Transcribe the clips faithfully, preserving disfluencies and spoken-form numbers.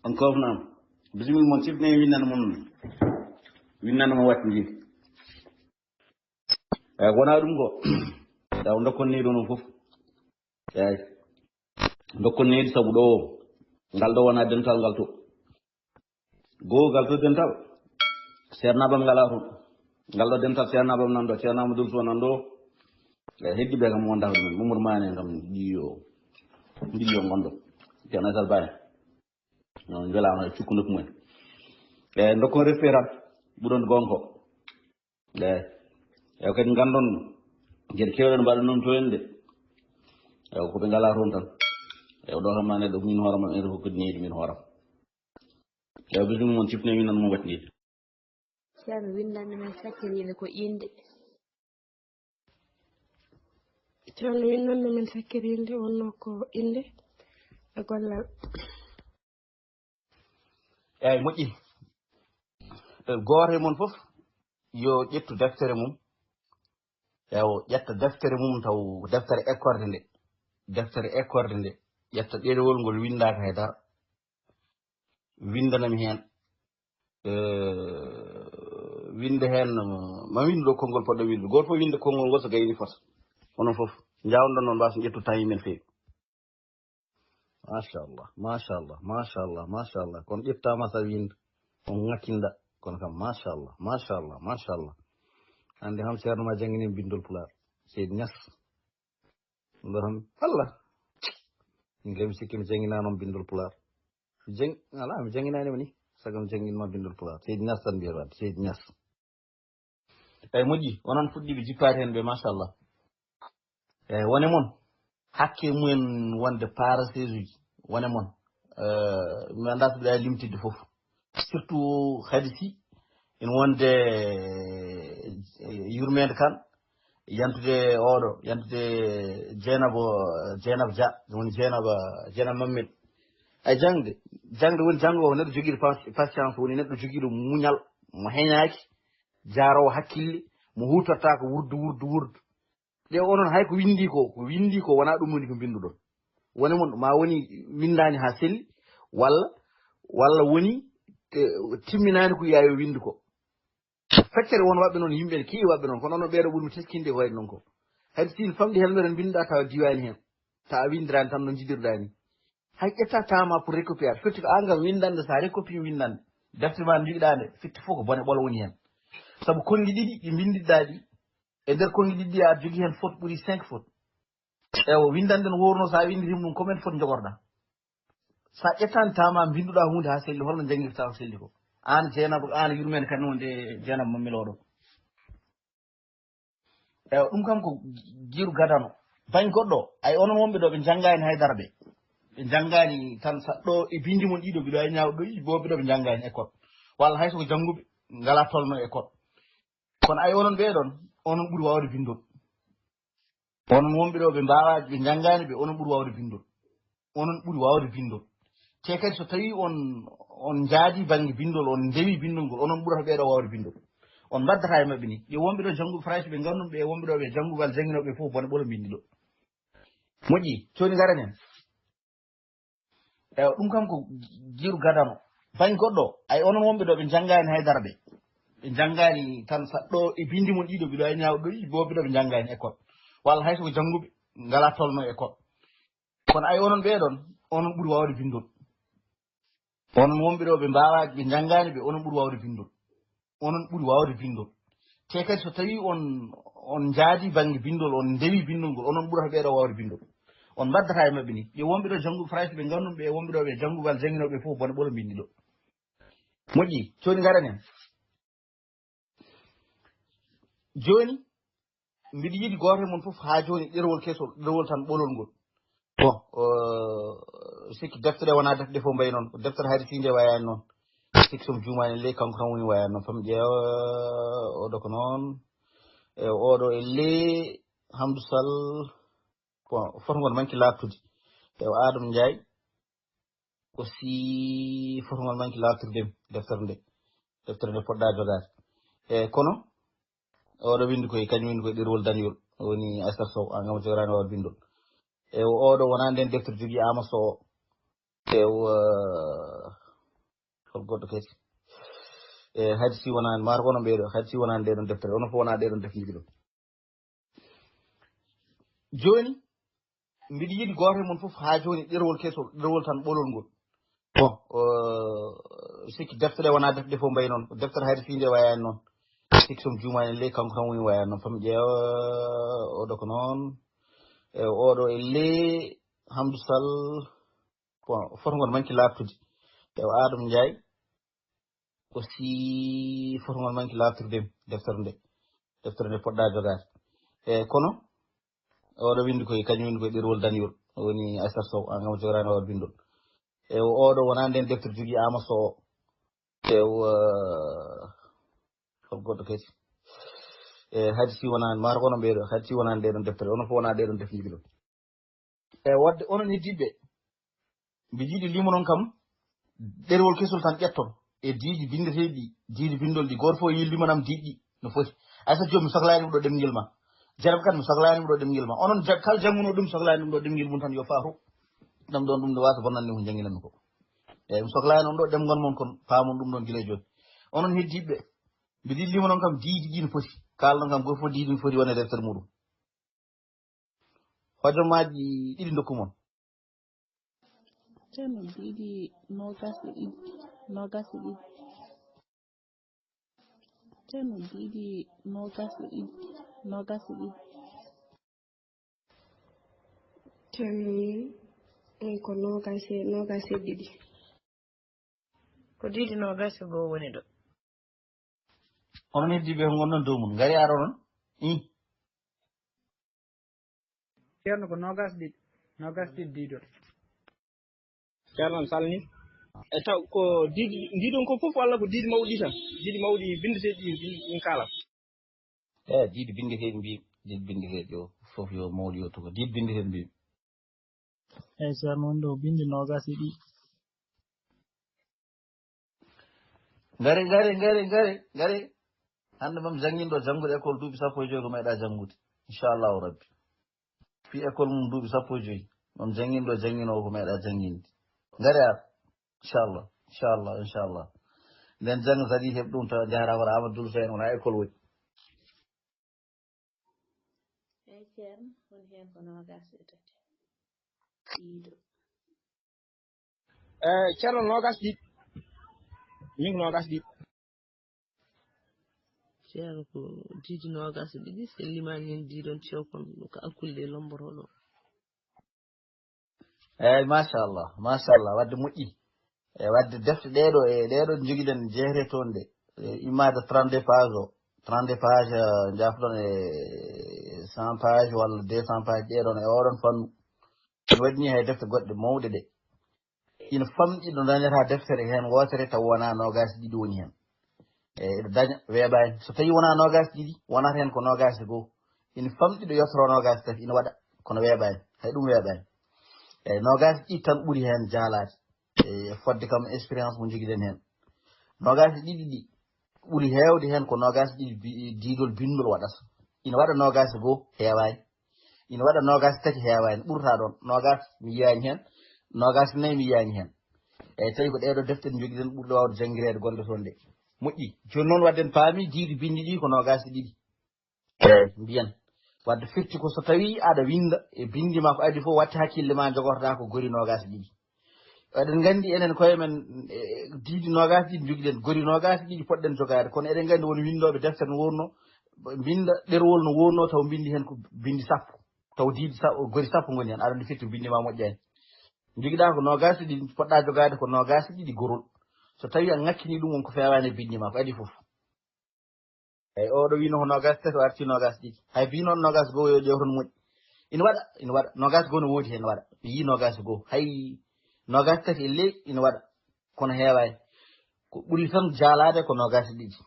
On kofnam. Bisimilla mon, cifne winnande mon. Winnande mo watti ndi. Eyi, wona ɗum ko. Taw dokkon neydi onon fof. Eyi. Dokkon neydi sabu ɗo o. Ngal ɗo wona dental ngal to. Goo ngal to dental. Seernaaɓe am ngalaa toon. Ngal ɗo dental seernaaɓe am nan ɗo. Seernaaɓe Amadou Sow nan ɗo. Eyi, heddi ɓe kam wonda ko ɗumen. Mamadou Mané kam ndiyo. Ndiyo ngonɗo. Ceerno Aysal Baye. Non, welaama e cukku nokku mumen. Eyi, dokkon respect tan. Ɓuron gonko. Eyi. Eyi, kadi nganndon geɗe keewɗe no mbaɗa noon to en de. Eyi, ko ɓe ngalaa toon tan. Eyi, ɗo kam ma neɗɗo min hooram, en ko kadi neydi min hooram. Eyi, bismilla mon, cifne min nan mo waɗi. Ceerno, winndanɗe men sakkiriinde ko innde. Ceerno, winndanɗe men sakkiriinde wonno ko innde e gollal. Eyi, moƴƴi. E, gooto e mon fof yo ƴettu deftere mum. Ewo, ƴetta deftere mum taw deftere ekkorde nde. Deftere ekkorde nde. Ƴetta ɗerewol ngol winndaaka hay dara. Winndanami heen. E, winnde heen, ma winndu ɗo konngol poɗɗo winndu. Gooto fof winnde konngol ngol so gayni fota. Onon fof, njaawnoɗon noon mbaawa so ƴettu tawi men feewi. Machallah, machallah, machallah, machallah. Kono ƴettaama sa winnde, on ŋakkinda. Kono kam, machallah, machallah, machallah. Hannde kam ceerno ma janngini en binndol pulaar. Seydi Ñas. Ɗo kam, Allah. Min kay mi sikki mi jannginaano on binndol pulaar. Mi jang-, alaa, mi jannginaani ma ni. Saga mi jannginma binndol pulaar. Seydi Ñas tan mbiyata wadde, Seydi Ñas. Eyi, moƴƴi, onon fuɗɗiiɓe jippaade heen ɓe, machallah. Eyi, wone mon, hakke mumen wonde paaraseesuuji, wone mon. Eh, mi anndaa so mbiɗa limtidde fof. Surtout Khady Sy, ene wonde, eh, yurmeende kan, yantude oɗo, yantude Jeynaba, Jeynaba Dia, woni Jeynaba, Jeynaba Mammed. Ay, jaŋde, jaŋde woni janngo ko neɗɗo jogiiɗo pa-, patience, woni neɗɗo jogiiɗo muñal, mo heñaaki, jaaroowo hakkille, mo huutortaako wurdu, wurdu, wurdu. Ɗe onon hay ko winndi ko, ko winndi ko wonaa ɗum woni ko mbinnduɗon. Wone mon, ma woni winndaani haa selli, walla, walla woni, eh, timminaani ko yaawi winndu ko. Feccere won waɓɓe noon, yimɓe ne keewi waɓɓe noon, kono onon ɓeeɗo ɓurmi teskinde ko wayi noon ko. Hay so famɗi helmere mbinnduɗaa tawa diwaani heen, tawa winndiraani tan no njidirɗaa ni. Hay ƴetta tama pour recopier. Firti ko aan kam winndande, so a recopier winndande, defte ma njogiɗaa nde, firti fof ko bone ɓolo woni heen. Sabu konngi ɗiɗi ɗi mbinndiɗaa ɗi, e nder konngi ɗiɗi ɗi aɗa jogii heen faute ɓuri cinq fautes. Ewo, winndande no wowruno, so a winndiri ɗum, combien de fautes njogorɗaa? So a ƴettaani tama mbinnduɗaa huunde haa selli, holno njanngirtaa ko selli ko? Aan Jeynaba, aan yurmeende kan wonde Jeynaba Mammed oɗo. Ewa, ɗum kam ko giiru gadano. Bañ goɗɗo, ay onon wonɓe ɗo ɓe njanngaani hay dara ɓe. Ɓe njanngaani tan sa ɗo e binndi mon ɗiɗo, mbiɗo ay ñaaw ɗo, wonɓe ɗo ɓe njanngaani école. Walla hay so ko jannguɓe, ngalaa tolno école. Kono ay onon ɓee ɗon, onon ɓuri waawde binndol. Onon wonɓe ɗo ɓe mbaawaa, ɓe njanngaani ɓe, onon ɓuri waawde binndol. Onon ɓuri waawde binndol. Te kadi so tawii on, on njaadi bannge binndol, on ndewi binndol ngol, onon ɓurata ɓee ɗo waawde binndol. On mbaddataa e maɓɓe ni. Ɓe wonɓe ɗo jannguɓe Farayse ɓe ngannduɗon ɓe, wonɓe ɗo ɓe janngugal jannginooɓe fof bone ɓolo mbinnduɗo. Moƴƴi, jooni ngaren heen. Ewa, ɗum kam ko giiru gadano. Bañ goɗɗo, ay onon wonɓe ɗo ɓe njanngaani hay dara ɓe. Ɓe njanngaani tan sa ɗo e binndi mon ɗiɗo, mbiɗo ay ñaaw ɗo, wonɓe ɗo ɓe njanngaani école. Walla hay so ko jannguɓe, ngalaa tolno école. Kono ay onon ɓee ɗon, onon ɓuri waawde binndol. Onon wonɓe ɗo ɓe mbaawaa, ɓe njanngaani ɓe, onon ɓuri waawde binndol. Onon ɓuri waawde binndol. Te kadi so tawii on, on njaadi bannge binndol, on ndewi binndol ngol, onon ɓurata ɓee ɗo waawde binndol. On mbaddataa e maɓɓe ni. Ɓe wonɓe ɗo jannguɓe Farayse ɓe ngannduɗon ɓe, wonɓe ɗo ɓe janngugal jannginooɓe fof bone ɓolo mbinnduɗo. Moƴƴi, jooni ngaren heen. Jooni, mbiɗo yiɗi gooto e mon fof haa jooni ɗerewol kesol, ɗerewol tan ɓolol ngol. Bon, euh, sikki defte ɗe wonaa defte ɗe fof mbayi noon. Ko deftere Haadi Sy nde wayaani noon. Sikki so mi juumaani le, kanko tan woni wayaani noon. Fam ƴeewa, oɗo ko noon. E oɗo e le, Hamdou Sall, bon, fof ngol manki laaɓtude. E o Adama Ndiaye, aussi fof ngol manki laaɓtirde mi deftere nde. Deftere nde poɗɗa jogaade. E kono, oɗo winndi koye, kañum winndi koye ɗerewol daniyol. O woni Aissata Sow, an kam a jogoraani waawde binndol. E o oɗo wonaa nden deftere jogii Ama Sow o. E o, eh, Goɗɗo kadi. E, hayde si wonaani, maaro ko onon ɓeeɗo, hayde si wonaani ɗee ɗoon deftere, onon fof wonaa ɗee ɗoon defte njogiɗon. Jooni, mbiɗo yiɗi gooto e mon fof haa jooni ɗerewol kesol, ɗerewol tan ɓolol ngol. Bon, euh, sikki defte ɗe wonaa defte ɗe fof mbayi noon. Deftere hayde fii nde wayaani noon. Sikki so mi juumaani le kanko tan woni wayaani noon. Fami ƴeewa, oɗo ko noon. E oɗo e le Hamdou Sall. Bon, foto ngol manki laaɓtude. E o Adam Ndiaye. Aussi, foto ngol manki laaɓtirde mi deftere nde. Deftere nde poɗɗa jogaade. E kono, oɗo winndi koye, kañum winndi koye ɗerewol daniyol. O woni Aissata Sow, an kam jogaani o bindol. E o oɗo wonaa nden deftere jogii Ama Sow o. E o, eh, hol goɗɗo kadi. E hayde si wonaani, maaro ko onon ɓeeɗo, hayde si wonaani ɗee ɗoon deftere, onon fof wonaa ɗee ɗoon defte njogiɗon. E wadde onon heddiiɓe, mbiɗo yiɗi limo noon kam, ɗerewol kesol tan ƴetton. E diidi binndeteeɗi ɗi, diidi binndol ɗi, gooto fof yi limanam diidi ɗi no foti. Aissata Diop, mi soklaani ɗum ɗo ɗemngel ma. Jarab kan, mi soklaani ɗum ɗo ɗemngel ma. Onon ja-, kala jannguno ɗum, soklaani ɗum ɗo ɗemngel mum tan, yo faa to. Ɗam ɗoon ɗum ne waasa bonnande ko njannginanmi ko. Eeyi, mi soklaani on ɗo ɗemngal mon kon, paamon ɗum ɗoon gila e jooni. Onon heddiiɓe, mbiɗo yiɗi limo noon kam, diidi ɗi no foti. Kaalɗon kam, gooto fof diidi no foti wonde deftere muɗum. Hojomaaji ɗiɗi ndokku mon. Ceerno, diidi noogaas e ɗiɗi, noogaas e ɗiɗi. Ceerno, diidi noogaas e ɗiɗi, noogaas e ɗiɗi. Ceerno, min, ɗum ko noogaas e, noogaas e ɗiɗi. Ko diidi noogaas e goo woni ɗo. Onon heddiiɓe ko ngonɗon dow mum, ngari aro onon. Ih. Ceerno, ko noogaas ɗiɗi, noogaas ɗiɗi diidol. Ceerno, mi salmini. E taw ko diidi, diidon ko fof walla ko diidi mawɗi tan? Diidi mawɗi binndeteeɗi ɗi, ɗi, ɗin kaalat. Eeyi, diidi binndeteeɗi mbiimi, diidi binndeteeɗi o fof yo mawɗi yo tugo. Diidi binndeteeɗi mbiimi. Eeyi, Ceerno, won ɗo binndi noogaas e ɗiɗi. Ngare, ngare, ngare, ngare, ngare. Hannde mam jannginɗo janngude école duuɓi sappo e joyi ko meeɗa janngude. Inchallahu Rabbi. Fii école mum duuɓi sappo e joyi. Mam jannginɗo jannginoowo ko meeɗa jannginde. Ngare ar. Inchallah. Inchallah, inchallah. Nden jannga kadi heɓ ɗum tawa jahata koto Amadou Dulso en wona école woni. Eeyi, Ceerno, woni heen ko noogaas e tati. Diido. Eeyi, Ceerno, noogaas ɗiɗi. Min ko noogaas ɗiɗi. Ceerno, ko diidi noogaas e ɗiɗi, so limaani heen diidon cewkon, ko alkulde e lomboroo ɗo. Eeyi, machallah, machallah, wadde moƴƴi. E wadde defte ɗee ɗo, e ɗee ɗo njogiɗen jeehre toon ɗe. E immaade trente-deux page o, trente-deux page, eh, jafɗon e cent page walla deux cents page ɗee ɗon e oɗon fannu. Ene waɗi ni hay defte goɗɗe mawɗe ɗe. Ina famɗi ɗo dañata deftere heen wootere taw wonaa noogaas ɗiɗi woni heen. E, eɗo daña, weeɓaani. So tawii wonaa noogaas ɗiɗi, wonata heen ko noogaas e goo. Ina famɗi ɗo yottoroo noogaas tati, ina waɗa, kono weeɓaani. Hay ɗum weeɓaani. E, noogaas ɗiɗi tan ɓuri heen jaalaade. E, fodde kam expérience mo njogiɗen heen. Noogaas ɗiɗi ɗi ɓuri heewde heen ko noogaas ɗiɗi bi-, diidol binndol waɗata. Ina waɗa noogaas e goo, heewaani. Ina waɗa noogaas tati, heewaani, ɓurta ɗoon. Noogaas mi yiyaani heen, noogaas nayi mi yiyaani heen. Eeyi, tawi ko ɗee ɗoo defte ɗe njogiɗen ɓurɗe waawde janngireede gonɗe toon ɗe. Moƴƴi. Jooni noon wadden paami diidi binndi ɗi ko noogaas e ɗiɗi. Eeyi, mbiyen. Wadde firti ko so tawii aɗa winnda e binndi ma ko adii fof, waɗta hakkille ma jogortaa ko gori noogaas e ɗiɗi. Eɗen nganndi enen koye men, e, diidi noogaas ɗiɗi njogiɗen, gori noogaas ɗiɗi poɗɗen jogaade. Kono eɗen nganndi won winndooɓe defte no wurnoo, mbinnda ɗerewol no wurnoo, taw mbinndi heen ko binndi sappo. Taw diidi sa-, gori sappo ngoni heen, aɗa anndi firti binndi ma moƴƴaani. Njogiɗaa ko noogaas ɗiɗi, poɗɗaa jogaade ko noogaas ɗiɗi gorol. So tawii a ŋakkinii ɗum, won ko feewaani e binndi ma, ko adii fof. Eeyi, oɗo wiino ko noogaas tati, o arti noogaas ɗiɗi. Hay mbiy noon noogaas goo yo ƴeew toon moƴƴi. Ina waɗa, ina waɗa. Noogaas goo no woodi heen, waɗa. Mi yii noogaas goo. Hay noogaas tati e ley ina waɗa. Kono heewaani. Ko ɓuri tan jaalaade ko noogaas e ɗiɗi.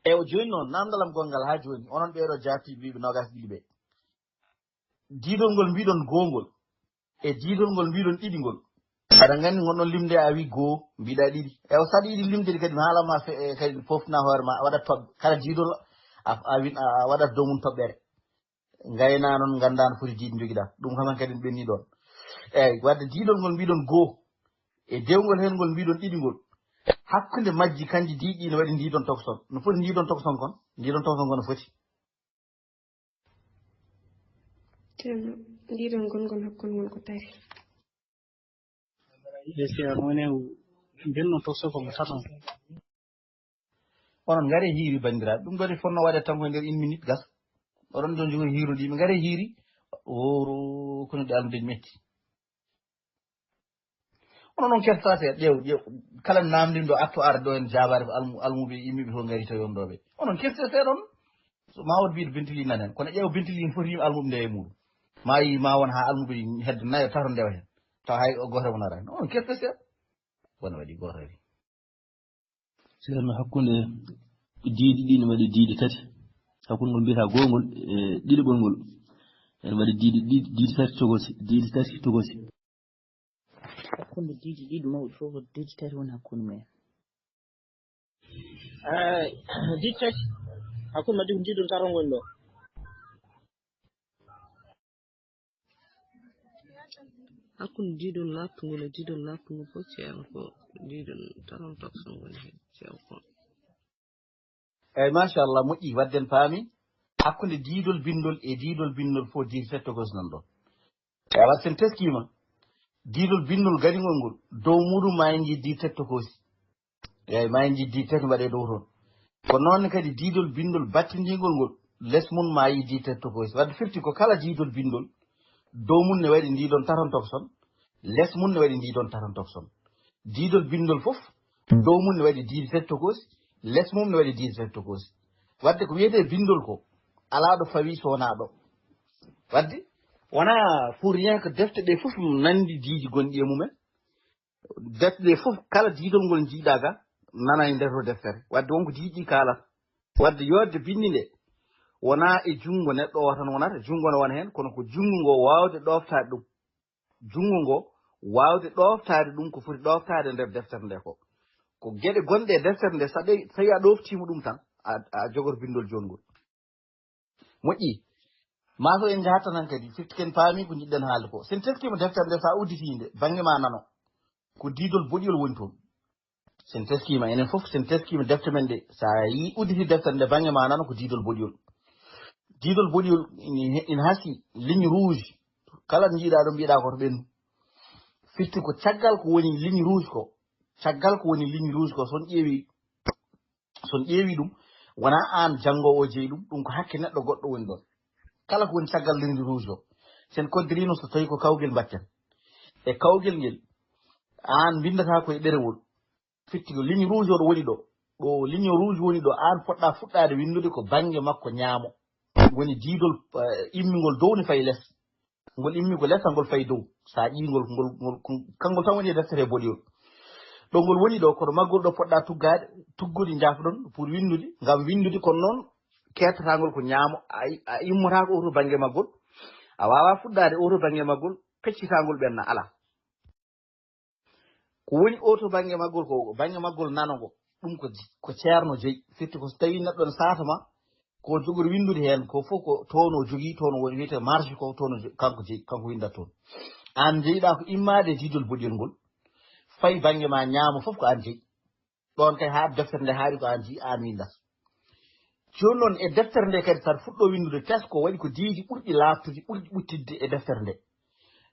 Eeyi, o jooni noon, naamndal am gonngal haa jooni. Onon ɓee ɗoo jaartii mbiiɓe noogaas e ɗiɗi ɓee. Diidol ngol mbiɗon goo ngol, e diidol ngol mbiɗon ɗiɗi ngol. Aɗa nganndi ngonɗon limde a wi goo, mbiɗa ɗiɗi. E o saɗa yiɗi limde kadi mi haala ma fe-, e kadi fof na hoore ma, a waɗa toɓɓe. Kala diidol a, a win-, a waɗat dow mum toɓɓere. Ngayna noon, ngannda no foti diidi njogiɗa. Ɗum kam kadi ɓenni ɗoon. Eeyi, wadde diidol ngol mbiɗon goo, e dewgol heen ngol mbiɗon ɗiɗi ngol, hakkunde majji kanji diiɗi ɗi no waɗi ndiɗon tokson. No foti ndiɗon tokson kon? Ndiɗon tokson kon no foti? Ceerno, ndiɗon gonngol hakkunde ngol ko tati. Ɓe seeɗa woni benno tokso ko mo taton. Onon ngare hiiri banndiraaɓe, ɗum ɗo de fonno waɗe tan ko nder une minute gas. Oɗon ɗon jogo hiirude yimɓe, ngare hiiri. Oro kono de almudeji metti. Onon on kefta seeɗa, ƴeew ƴeew, kala namdinɗo atto arde ɗo en jaabaade ko almu almuɓe yimɓe fof ngari tawi on ɗo ɓe. Onon kefta seeɗa on. So ma wot biɗo bentili nan hen, kono ƴeew bentili ne foti yimɓe almuɓe nde e muɗum. Ma yi ma won ha almuɓe hedde nayo tato ndewa hen. Taw hay o goto wonara hen. Onon kefta seeɗa. Wona waɗi goto ari. Ceerno, hakkunde diidi ɗi ne waɗi diidi tati. Hakkunde ngol mbiyata gongol e ɗiɗaɓol ngol ene waɗi diidi ɗiɗi, diidi tati togosi, diidi tati togosi. Hakkunde diidi ɗiɗi mawɗi fof ko diidi tati woni hakkunde mumen. Diidi tati hakkunde majji ko diidol tato ngoni ɗo. Hakkunde diidol laaɓtungol e diidol laaɓtungol fof, ceerno, ko diidol taton tokson woni heen, ceerno, ko. Eeyi, machallah, moƴƴi, wadde en paami hakkunde diidol binndol e diidol binndol fof diidi tati tokosi nan ɗo. Ewa, sen teskima diidol binndol gaɗingol ngol dow muɗum ma en nji diidi tati tokosi. Eeyi, ma en nji diidi tati mbaɗe dow toon. Ko noon kadi diidol binndol battindingol ngol les mum ma yi diidi tati tokosi. Wadde firti ko kala diidol binndol dow mum ne waɗi ndiɗon taton tokson, les mum ne waɗi ndiɗon taton tokson. Diidol binndol fof dow mum ne waɗi diidi tati tokosi, les mum ne waɗi diidi tati tokosi. Wadde ko wiyetee binndol ko alaa ɗo fawi so wonaa ɗo. Wadde wonaa pour rien que defte ɗe fof nanndi diidi gonɗi e mumen. Defte ɗe fof kala diidol ngol njiiɗaa ga nana e nder to deftere. Wadde wonko diidi ɗi kaalata. Wadde yodde binndi nde wonaa e junngo neɗɗo o tan wonata, junngo no wona heen, kono ko junngo ngo waawde ɗooftaade ɗum. Junngo ngo waawde ɗooftaade ɗum ko foti ɗooftaade nder deftere nde ko. Ko geɗe gonɗe e deftere nde, so ɗe, so tawi a ɗooftiima ɗum tan, a, a jogoto binndol jooni ngol. Moƴƴi. Maa so en njahat tan hankadi, firti ken paami ko njiɗɗen haalde ko. Sen teskiima deftere nde, so a udditii nde, bannge ma nano. Ko diidol boɗiyol woni toon. Sen teskiima, enen fof, sen teskiima defte men ɗe, so a yii udditi deftere nde, bannge ma nano ko diidol boɗiyol. Diidol boɗiyol ina, ina hasi ligne rouge. Kala njiiɗaa ɗo mbiɗaa ko to ɓennu. Firti ko caggal ko woni ligne rouge ko. Caggal ko woni ligne rouge ko, so on ƴeewi, so on ƴeewi ɗum, wonaa aan janngoowo o jeyi ɗum, ɗum ko hakke neɗɗo goɗɗo woni ɗoon. Kala ko woni caggal ligne rouge o, sen koddirino so tawi ko kawgel mbatten. E kawgel ngel, aan mbinndata ko e ɗerewol. Firti ko ligne rouge o ɗo woni ɗo. Ɗo ligne rouge woni ɗo, aan poɗɗa fuɗɗaade winndude ko bannge makko ñaamo. Woni diidol, eh, immingol dow ne fayi les. Ngol immi ko les, ngol fayi dow. So a ƴii ngol, ngol, ngol, ko, kanngol tan woni e deftere boɗiyol. Ɗo ngol woni ɗo, kono maggol ɗo poɗɗa tuggaade, tuggude njaafɗon pour winndude, ngam winndude, kono noon keertataangol ko ñaamo, a, a immotaako oo to bannge maggol, a waawaa fuɗɗaade oo to bannge maggol, peccitaangol ɓenna alaa. Ko woni oo to bannge maggol ko, bannge maggol nano ngo, ɗum ko, ko ceerno jeyi. Firti ko so tawii neɗɗo ne saata ma, ko jogori winndude heen, ko fof ko toon o jogii, toon o woni wiyetee marge ko, toon o jo-, kanko jeyi, kanko winndat toon. Aan njeyiɗaa ko immaade e diidol boɗiyol ngol, fayi bannge ma ñaamo fof ko aan jeyi. Ɗoon kay haa deftere nde haaɗi ko aan jeyi, aan winndata. Jooni noon e deftere nde kadi, so aɗa fuɗɗoo winndude, teskoo waɗi ko diidi ɓurɗi laaɓtude, ɓurɗi ɓuttidde e deftere nde.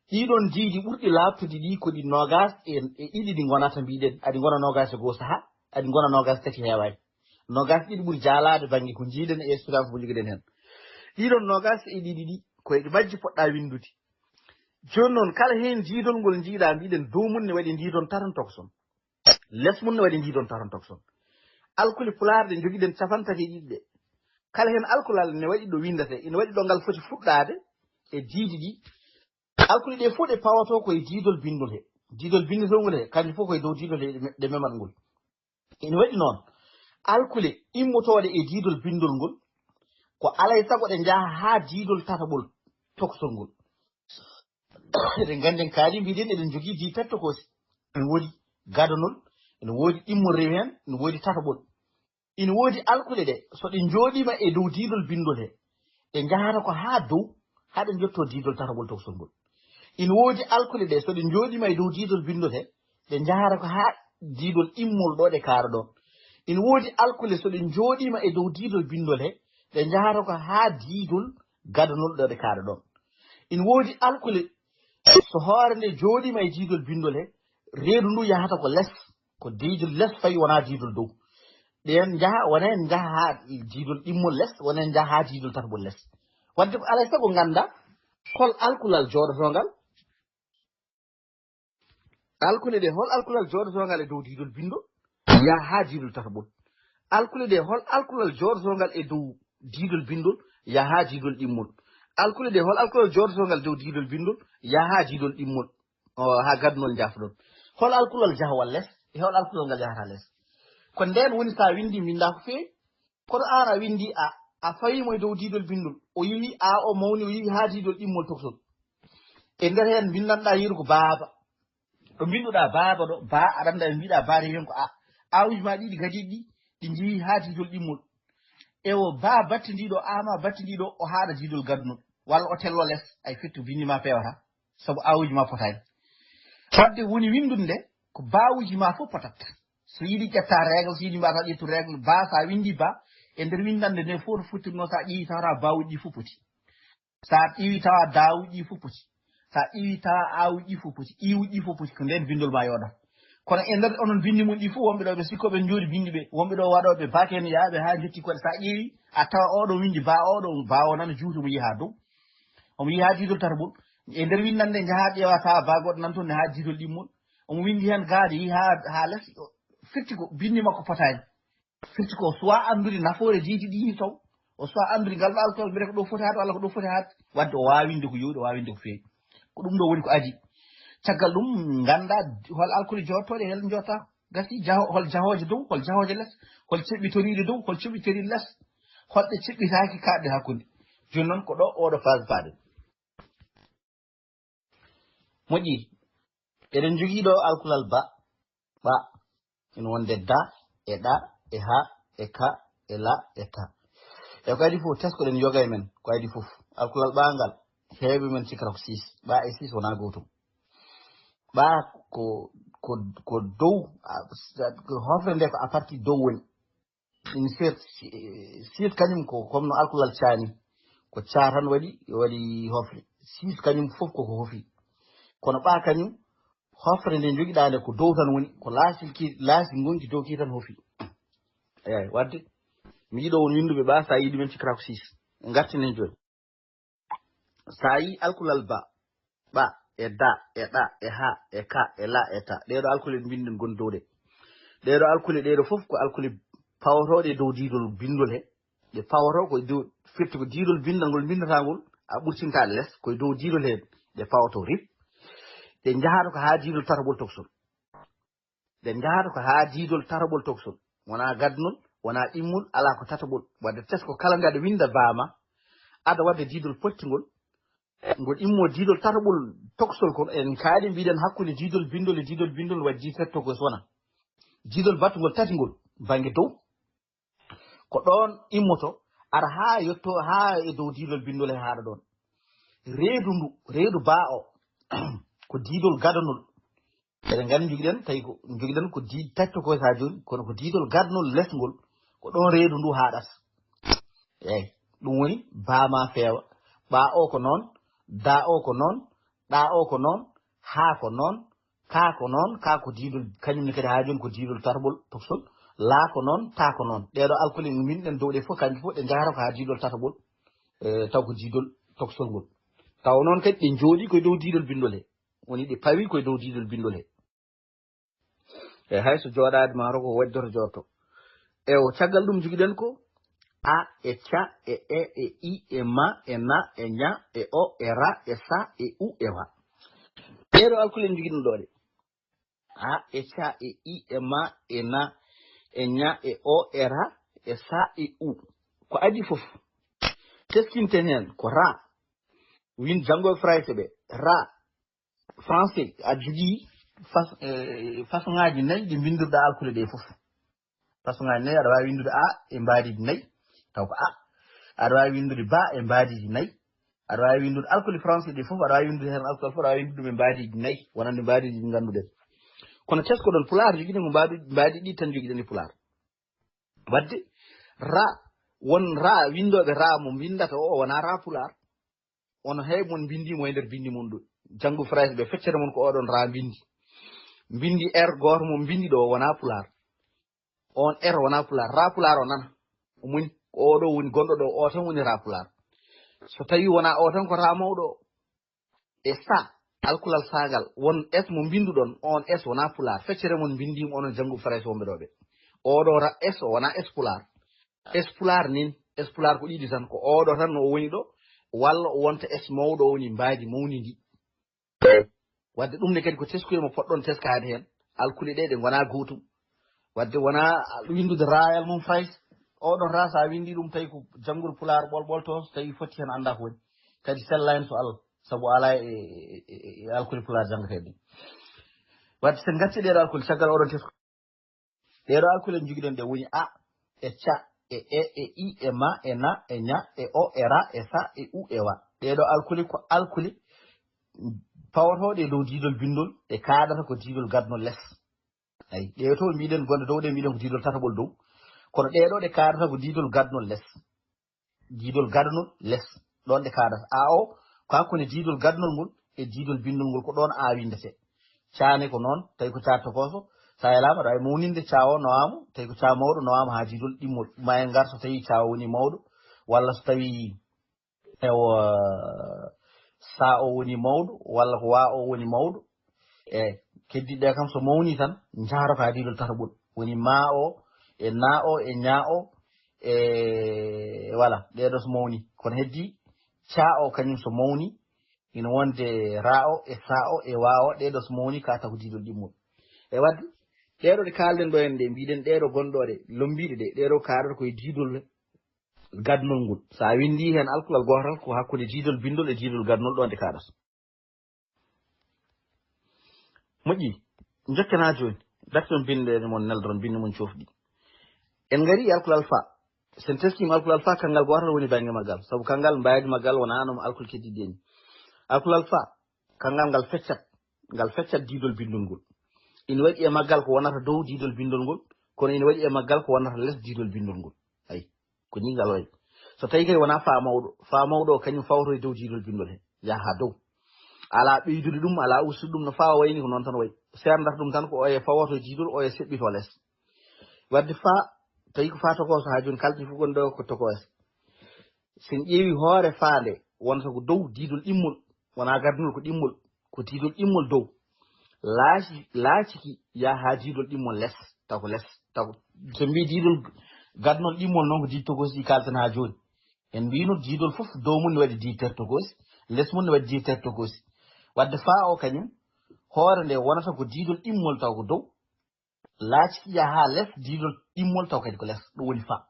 Ɗiiɗoon diidi ɓurɗi laaɓtude ɗi ko ɗi noogaas e, e ɗiɗi ɗi ngonata, mbiɗen, aɗi ngona noogaas e goo sahaa, aɗi ngona noogaas tati heewaani. Noogaas ɗiɗi ɓuri jaalaade bannge ko njiiɗen e expérience mo njogiɗen heen. Ɗiiɗoon noogaas e ɗiɗi ɗi, ko e majji poɗɗa winndude. Jooni noon, kala heen diidol ngol njiiɗaa, mbiɗen, dow mum ne waɗi ndiidon taton tokson. Les mum ne waɗi ndiidon taton tokson. Alkule pulaar ɗe njogiɗen capanɗe tati e ɗiɗi ɗe. Kala heen alkulal ne waɗi ɗo winndata, ina waɗi ɗo ngal foti fuɗɗaade e diidi ɗi. Alkule ɗe fof ɗe pawotoo ko e diidol binndol he. Diidol binndol ngol he, kanjum fof ko e dow diidol he ɗe me-, ɗe memat ngol. Ina waɗi noon, alkule immotooɗe e diidol binndol ngol, ko alaa e sago ɗe njaha haa diidol tataɓol toksol ngol. Eɗen nganndi en kaali, mbiɗen eɗen njogii diidi tati tokoosi. Ene woodi gadonol, ene woodi ɗimmol rewi heen, ene woodi tataɓol. Ene woodi alkule ɗe, so ɗe njooɗiima e dow diidol binndol he, ɗe njahata ko haa dow, haa ɗe njottoo diidol tataɓol toksol ngol. Ene woodi alkule ɗe, so ɗe njooɗiima e dow diidol binndol he, ɗe njahata ko haa diidol ɗimmol ɗo ɗe kaara ɗon. Ina woodi alkule so ɗe njooɗiima e dow diidol binndol he, ɗe njahata ko haa diidol gadanol ɗo ɗe kaara ɗon. Ina woodi alkule so hoore nde jooɗiima e diidol binndol he, reedu ndu yahata ko les, ko diidol les fawi wonaa diidol dow. Ɗeen njaha, woneen njaha haa diidol ɗimmol les, woneen njaha haa diidol tatbol les. Wadde ko alaa e sago ngannda hol alkulal jooɗotoongal. Alkule ɗe, hol alkulal jooɗotoongal e dow diidol binndol? Yaha haa diidol tatbol. Alkule ɗe, hol alkulal jooɗotoongal e dow diidol binndol? Yaha haa diidol ɗimmol. Alkule ɗe, hol alkulal jooɗotoongal dow diidol binndol? Yaha haa diidol ɗimmol. O, haa gadnol njafɗon. Hol alkulal jahawal les? E hol alkulal ngal yahata les? Ko ndeen woni so a winndi, mbinnda ko feewi. Kono aan a winndi a, a fawii mo e dow diidol binndol. O yehi a, o mawni, o yehi haa diidol ɗimmol tokosol. E nder heen mbinndanɗaa yeru ko baaba. Ɗo mbinnduɗaa baaba ɗo, ba aɗa annda ɓe mbiɗa baade heen ko a. Aawuuji ma ɗiɗi gadiiɗi ɗi, ɗi njehi haa diidol ɗimmol. E o ba battindiiɗo, a ma battindiiɗo, o haaɗa diidol gadnol. Walla o tello les, ay fettu binndi ma pewata. Sabu aawuuji ma potaani. Wadde woni winndude nde, ko baawuuji ma fof potat. So yiɗi ƴetta règle, so yiɗi mbaɗa ƴettu règle, ba so a winndi ba, e nder winndannde nde fof no fottirnoo, so a ƴeewi tawata baawuuji ɗi fof poti. So a ƴeewi tawa daawuuji ɗi fof poti. So a ƴeewi tawa aawuuji ɗi fof poti, iwuuji ɗi fof poti, ko ndeen binndol ma yooɗa. Kono e nder onon binndi mon ɗi fof, wonɓe ɗo ɓe sikko ɓe njooɗi binndi ɓe, wonɓe ɗo waɗooɓe baake en yaaɓe haa njotti koɗe. So a ƴeewi, a tawa oɗo winndi ba oɗo, ba o nana juuti mo yeha dow. Omo yehi haa diidol tatbol. E nder winndannde njaha ƴeewa tawa ba goɗɗo nan toon ne haa diidol ɗimmol. Omo winndi heen gaade yehi haa, haa les, o firti ko binndi makko potaani. Firti ko soit anndude nafoore diidi ɗi taw, o soit anndude ngal ɗo alkol mbiyata ko ɗo foti haade walla ko ɗo foti haade. Wadde o waawi winde ko yooɗi, o waawi winde ko feewi. Ko ɗum ɗo woni ko adii. Caggal ɗum ngannda hol alkule jooɗtooɗe, hel jooɗta. Gasi jaho-, hol jahooje dow, hol jahooje les, hol ceɓɓitoriiɗe dow, hol ceɓɓitoriiɗe les, holɗe ceɓɓitaaki kaaɗɗe hakkunde. Jooni noon ko ɗo oɗo phase paaɗen. Moƴƴi. Eɗen njogii ɗo alkulal ba, ɓa. Ina wonde da, e ɗa, e ha, e ka, e la, e ta. E ko adii fof, teskoɗen yoga e men, ko adii fof. Alkulal ɓa ngal, heewɓe men cikkata ko six. Ɓa e six wonaa gootum. Ɓa ko, ko, ko dow, a, ko hofre nde ko à partir dow woni. Ina seet, seet kañum ko comme no alkulal caani. Ko ca tan waɗi, waɗi hofre. Six kañum fof koko hofi. Kono ɓa kañum, hofre nde jogiɗa nde ko dow tan woni, ko laasi ki, laasi ngonki dow ki tan hofi. Eey, wadde, mi yiɗo won winnduɓe ɓa, sa yiɗi men cikkata ko six. Ngartinen jooni. So a yii alkulal ba, ɓa, e da, e ɗa, e ha, e ka, e la, e ta, ɗee ɗo alkule ɗe mbinnɗen gon dow ɗe. Ɗee ɗo alkule, ɗee ɗo fof ko alkule pawotooɗe e dow diidol binndol he. Ɗe pawotoo ko e dow, firti ko diidol binndol ngol mbinndataa ngol, a ɓurtintaa ɗe les, ko e dow diidol he ɗe pawotoo rip. Ɗe njahaata ko haa diidol tatagol tokosol. Ɗe njahata ko haa diidol tataɓol tokosol. Wonaa gadnol, wonaa ɗimmol, alaa ko tataɓol. Wadde tesko kala nde aɗa winnda ba ma, aɗa waɗde diidol pottingol, ngol immoo diidol tataɓol tokosol kon. En kaali mbiɗen hakkunde diidol binndol e diidol binndol waɗi diidol tokos wona. Diidol battungol tatingol, bannge dow. Ko ɗoon immoto, ara haa yetto, haa e dow diidol binndol he haaɗa ɗoon. Reedu ndu, reedu ba o, ko diidol gadanol. Eɗen nganndi njogiɗen, tawi ko njogiɗen ko di-, tati tokoy haa jooni, kono ko diidol gadnol lesngol, ko ɗoon reedu ndu haaɗata. Eey, ɗum woni ba ma feewa, ɓa o ko noon, da o ko noon, ɗa o ko noon, ha ko noon, ka ko noon, ka ko diidol, kañum ne kadi haa jooni ko diidol tataɓol tokosol, la ko noon, ta ko noon. Ɗee ɗo alkule min ɗen dow ɗe fof, kanƴe fof ɗe njahata ko haa diidol tataɓol, e, taw ko diidol tokosol ngol. Taw noon kadi ɗe njooɗi koye dow diidol binndol he. Woni ɗe pawi koye dow diidol binndol he. E hay so jooɗaade maaro ko waɗdoto jooɗto. E o caggal ɗum njogiɗen ko a, e ca, e e, e i, e ma, e na, e ña, e o, e ra, e sa, e u, e wa. Ɗee ɗo alkule njogiɗen ɗo ɗe. A, e ca, e i, e ma, e na, e ña, e o, e ra, e sa, e u. Ko adii fof. Teskinten heen ko ra. Win janngo e Farayse ɓe. Ra. Français, a jogii fas-, eh, façon ŋaaji nayi ɗi mbinndirɗa alkule ɗe fof. Façon ŋaaji nayi, aɗa waawi winndude A e mbaadiiji nayi, taw ko A. Aɗa waawi winndude ba e mbaadiiji nayi. Aɗa waawi winndude alkule français ɗe fof, aɗa waawi winndude heen alkule fof, aɗa waawi winndude ɗum e mbaadiiji nayi, wonande mbaadiiji ɗi ngannduɗen. Kono teskoɗon pulaar jogiɗen ko mbaadi mbaadi ɗi tan jogiɗen e pulaar. Wadde ra won ra winndooɓe ra mo mbinndata o wonaa ra pulaar. Ono heewi mon mbinndi mo e nder binndi mon ɗo janngu français ɓe feccere mon ko oɗon ra mbinndi. Mbinndi er gooto mo mbinndi ɗo wonaa pulaar. On er wonaa pulaar ra pulaar o nana. Omoni ko oɗo woni gonɗo ɗo o tan woni ra pulaar. So tawi wonaa o tan ko ra mawɗo o e sa alkulal sangal won es mo mbinduɗon on es wona pulaar feccere mon mbindima onon janngu farayse wonɓe ɗo ɓe. Oɗo ra es o wona es pulaar. Es pulaar nin es pulaar ko ɗiɗi tan ko oɗo tan no o woni ɗo walla o wonta es mawɗo o woni mbaadi mawni ndi. Wadde ɗum ne kadi ko teskuye mo poɗɗon teskaade heen alkuli ɗe ɗe ngona gootum. Wadde wona windude rayal mum fays oɗon ra sa windi ɗum tawi ko janngude pulaar ɓolɓol to so tawi fotti heen annda ko woni kadi sella heen so allah sabu ala e alkuli pulaar janngatee ɗum. Wadde sen gacci ɗeɗo alkuli caggal oɗon tesko ɗeɗo alkuli en jogiɗen ɗe woni a e ca e e e i e ma e na e ña e o e ra e sa e u e wa. Ɗeɗo alkuli ko alkuli pawotoɗe e dow diidol bindol ɗe kaɗata ko diidol gadnol les. Ayi ɗe to mbiɗen gonde dow ɗe mbiɗen ko diidol tataɓol dow kono ɗeɗo ɗe kaɗata ko diidol gadnol les. Diidol gadnol les ɗon ɗe kaɗata a o ko hakkunde diidol gadnol ngol e diidol bindol ngol ko ɗon a windete. Caane ko noon tawi ko caatto koso sa yalama aɗa wawi mawninde cawo nawama tawi ko cawo mawɗo nawama ha diidol ɗimmol ma en gar so tawi cawo woni mawɗo walla so tawi ewo sa o woni mawɗo walla ko wa o woni mawɗo. E keddiɗɗe kam so mawni tan jaaro ka diidol tataɓol woni ma o e na o e ña o e wala ɗeɗo so mawni kono heddi ca o kañum so mawni ina wonde ra o e sa o e wa o ɗeɗo so mawni ka taw ko diidol ɗimmol. E wadde ɗeɗo ɗe kalɗen ɗo en ɗe mbiɗen ɗeɗo gonɗoɗe lombiɗe ɗe ɗeɗo kaɗata koye diidol gadnol ngol sa windi hen alkulal gotal ko hakkude diidol bindol e diidol gadnol ɗo nde kaɗata. Moƴƴi jokken ha joni. Darton binde mon neldoron binde mon cofɗi. En gari e alkulal fa sen teskima alkulal fa kangal gotal woni bangge maggal sabu kangal mbaydi maggal wona no alkul keddiɗi en. Alkulal fa kangal ngal feccat ngal feccat diidol bindol ngol. Ina waɗi e maggal ko wonata dow diidol bindol ngol kono ina waɗi e maggal ko wonata les diidol bindol ngol. Ayi ko ni ngal wayi. So tawi kadi wona fa mawɗo fa mawɗo o kañum fawto e dow diidol bindol he yaha ha dow. Ala ɓeydude ɗum ala ustude ɗum no fa o wayni ko noon tan wayi. Serdata ɗum tan ko oye fawoto e diidol oye seɓɓito les. Wadde fa tawi ko fa tokoso ha joni kalɗi fof gonɗo ko tokose. Sen ƴeewi hoore faande wonata ko dow diidol ɗimmol wona gardinol ko ɗimmol ko diidol ɗimmol dow. Laaci laaciki yaha ha diidol ɗimmol les taw ko les taw so mbi diidol gadnol ɗimmol noon ko diid tokosi ɗi kalten ha joni. En mbino diidol fof dow mum ne waɗi diid ter tokosi les mum ne waɗi diid ter tokosi. Wadde fa o kañum hoore nde wonata ko diidol ɗimmol taw ko dow. Laaciki yaha ha les diidol ɗimmol taw kadi ko les ɗum woni fa.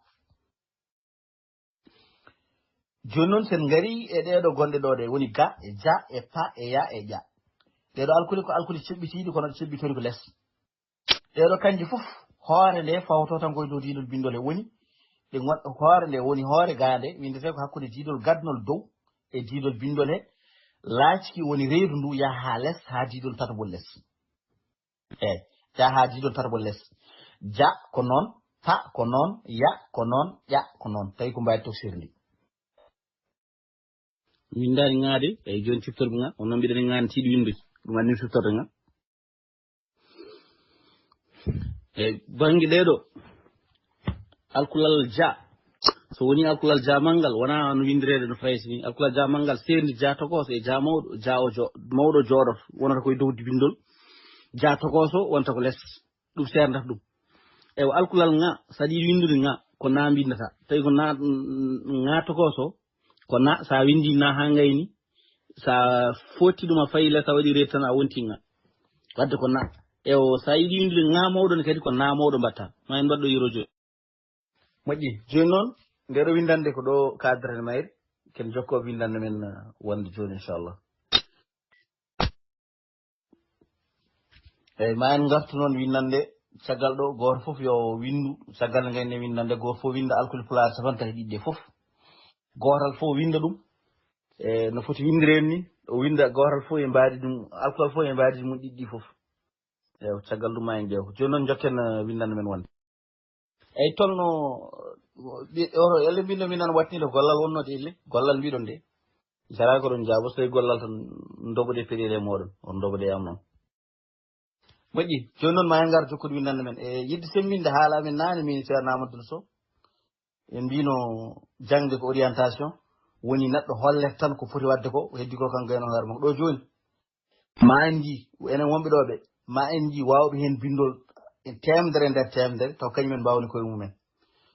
Joni noon sen ngari e ɗeɗo gonɗe ɗo ɗe woni ga e ja e pa e ya e ƴa. Ɗeɗo alkuli ko alkuli ceɓɓitiɗi kono ɗe ceɓɓitori ko les. Ɗeɗo kanji fof hoore nde fawto tan koye dow diidol bindol he woni ɗe gon hoore nde woni hoore gande windete ko hakkude diidol gadnol dow e diidol bindol he. Laaciki woni reedu ndu yaha ha les ha diidol tatagol les. Eyi yaha ha diidol tatagol les. Ja ko noon pa ko noon ya ko noon ƴa ko noon tawi ko mbawi toksir ndi. Winndani ŋaade eyi jooni ciftorɓe ŋa on noon mbiɗani ŋaani tiiɗi winndude ɗum anni ciftorɗe ŋa. E bannge ɗeeɗo alkulal ja so woni alkulal ja manngal wona no winndireede no fraysi ni alkulal ja manngal seerndi ja tokooso e ja mawɗo ja o jo mawɗo jooɗoto wonata koye dow bindol. Ja tokooso wonta ko les ɗum seerdata ɗum. Ewa alkulal ŋa saɗi winndude ŋa ko na mbindata tawi ko na ŋa tokooso ko na sa winndi na ha ngayni sa fotti ɗum a fayi les a waɗi reedi tan a wonti ŋa. Wadde ko na ewo sa yiɗi winndude ŋa mawɗo ne kadi ko na mawɗo mbatta ma en mbaɗɗo yero jooni. Moƴƴi jooni noon ndeɗo winndande ko ɗo cadre ne mayri ken jokko winndande men wonde jooni inchallah. Eyyi ma en gartu noon winnande caggal ɗo goto foof yo windu caggal nde gayne winnande goto foof winda alkuli pulaar capantati ɗiɗi ɗe foof. Gotal foof winda ɗum e no foti windiren ni o winda gotal foof e mbaadi ɗum alkulal foof e mbaadi mum ɗiɗɗi foof. Eewa, caggal ɗum ma en ƴeew. Jooni noon njokken, eh, winndannde men wonde. Eeyi, tolno, ɓi-, oto, elle mbiɗo mi nan waɗtinde gollal wonnode elle, gollal mbiɗon de. Jara ko ɗon jaabo, so tawi gollal tan ndoɓode peɗeeli e mooɗon, on ndoɓode e am noon. Moƴƴi, jooni noon ma en ngar jokkude winndannde men. E yiɗde semmbinde haala amen naane, min Ceerno Amadou Sow. En mbino jaŋde ko orientation, woni neɗɗo hollet tan ko foti waɗde ko, heddi ko kanko gayno hoore makko. Ɗo jooni, ma en nji, enen wonɓe ɗo ɓe, ma en nji waawɓe heen binndol e teemedere nder teemedere, taw kañum en mbaawni koye mumen.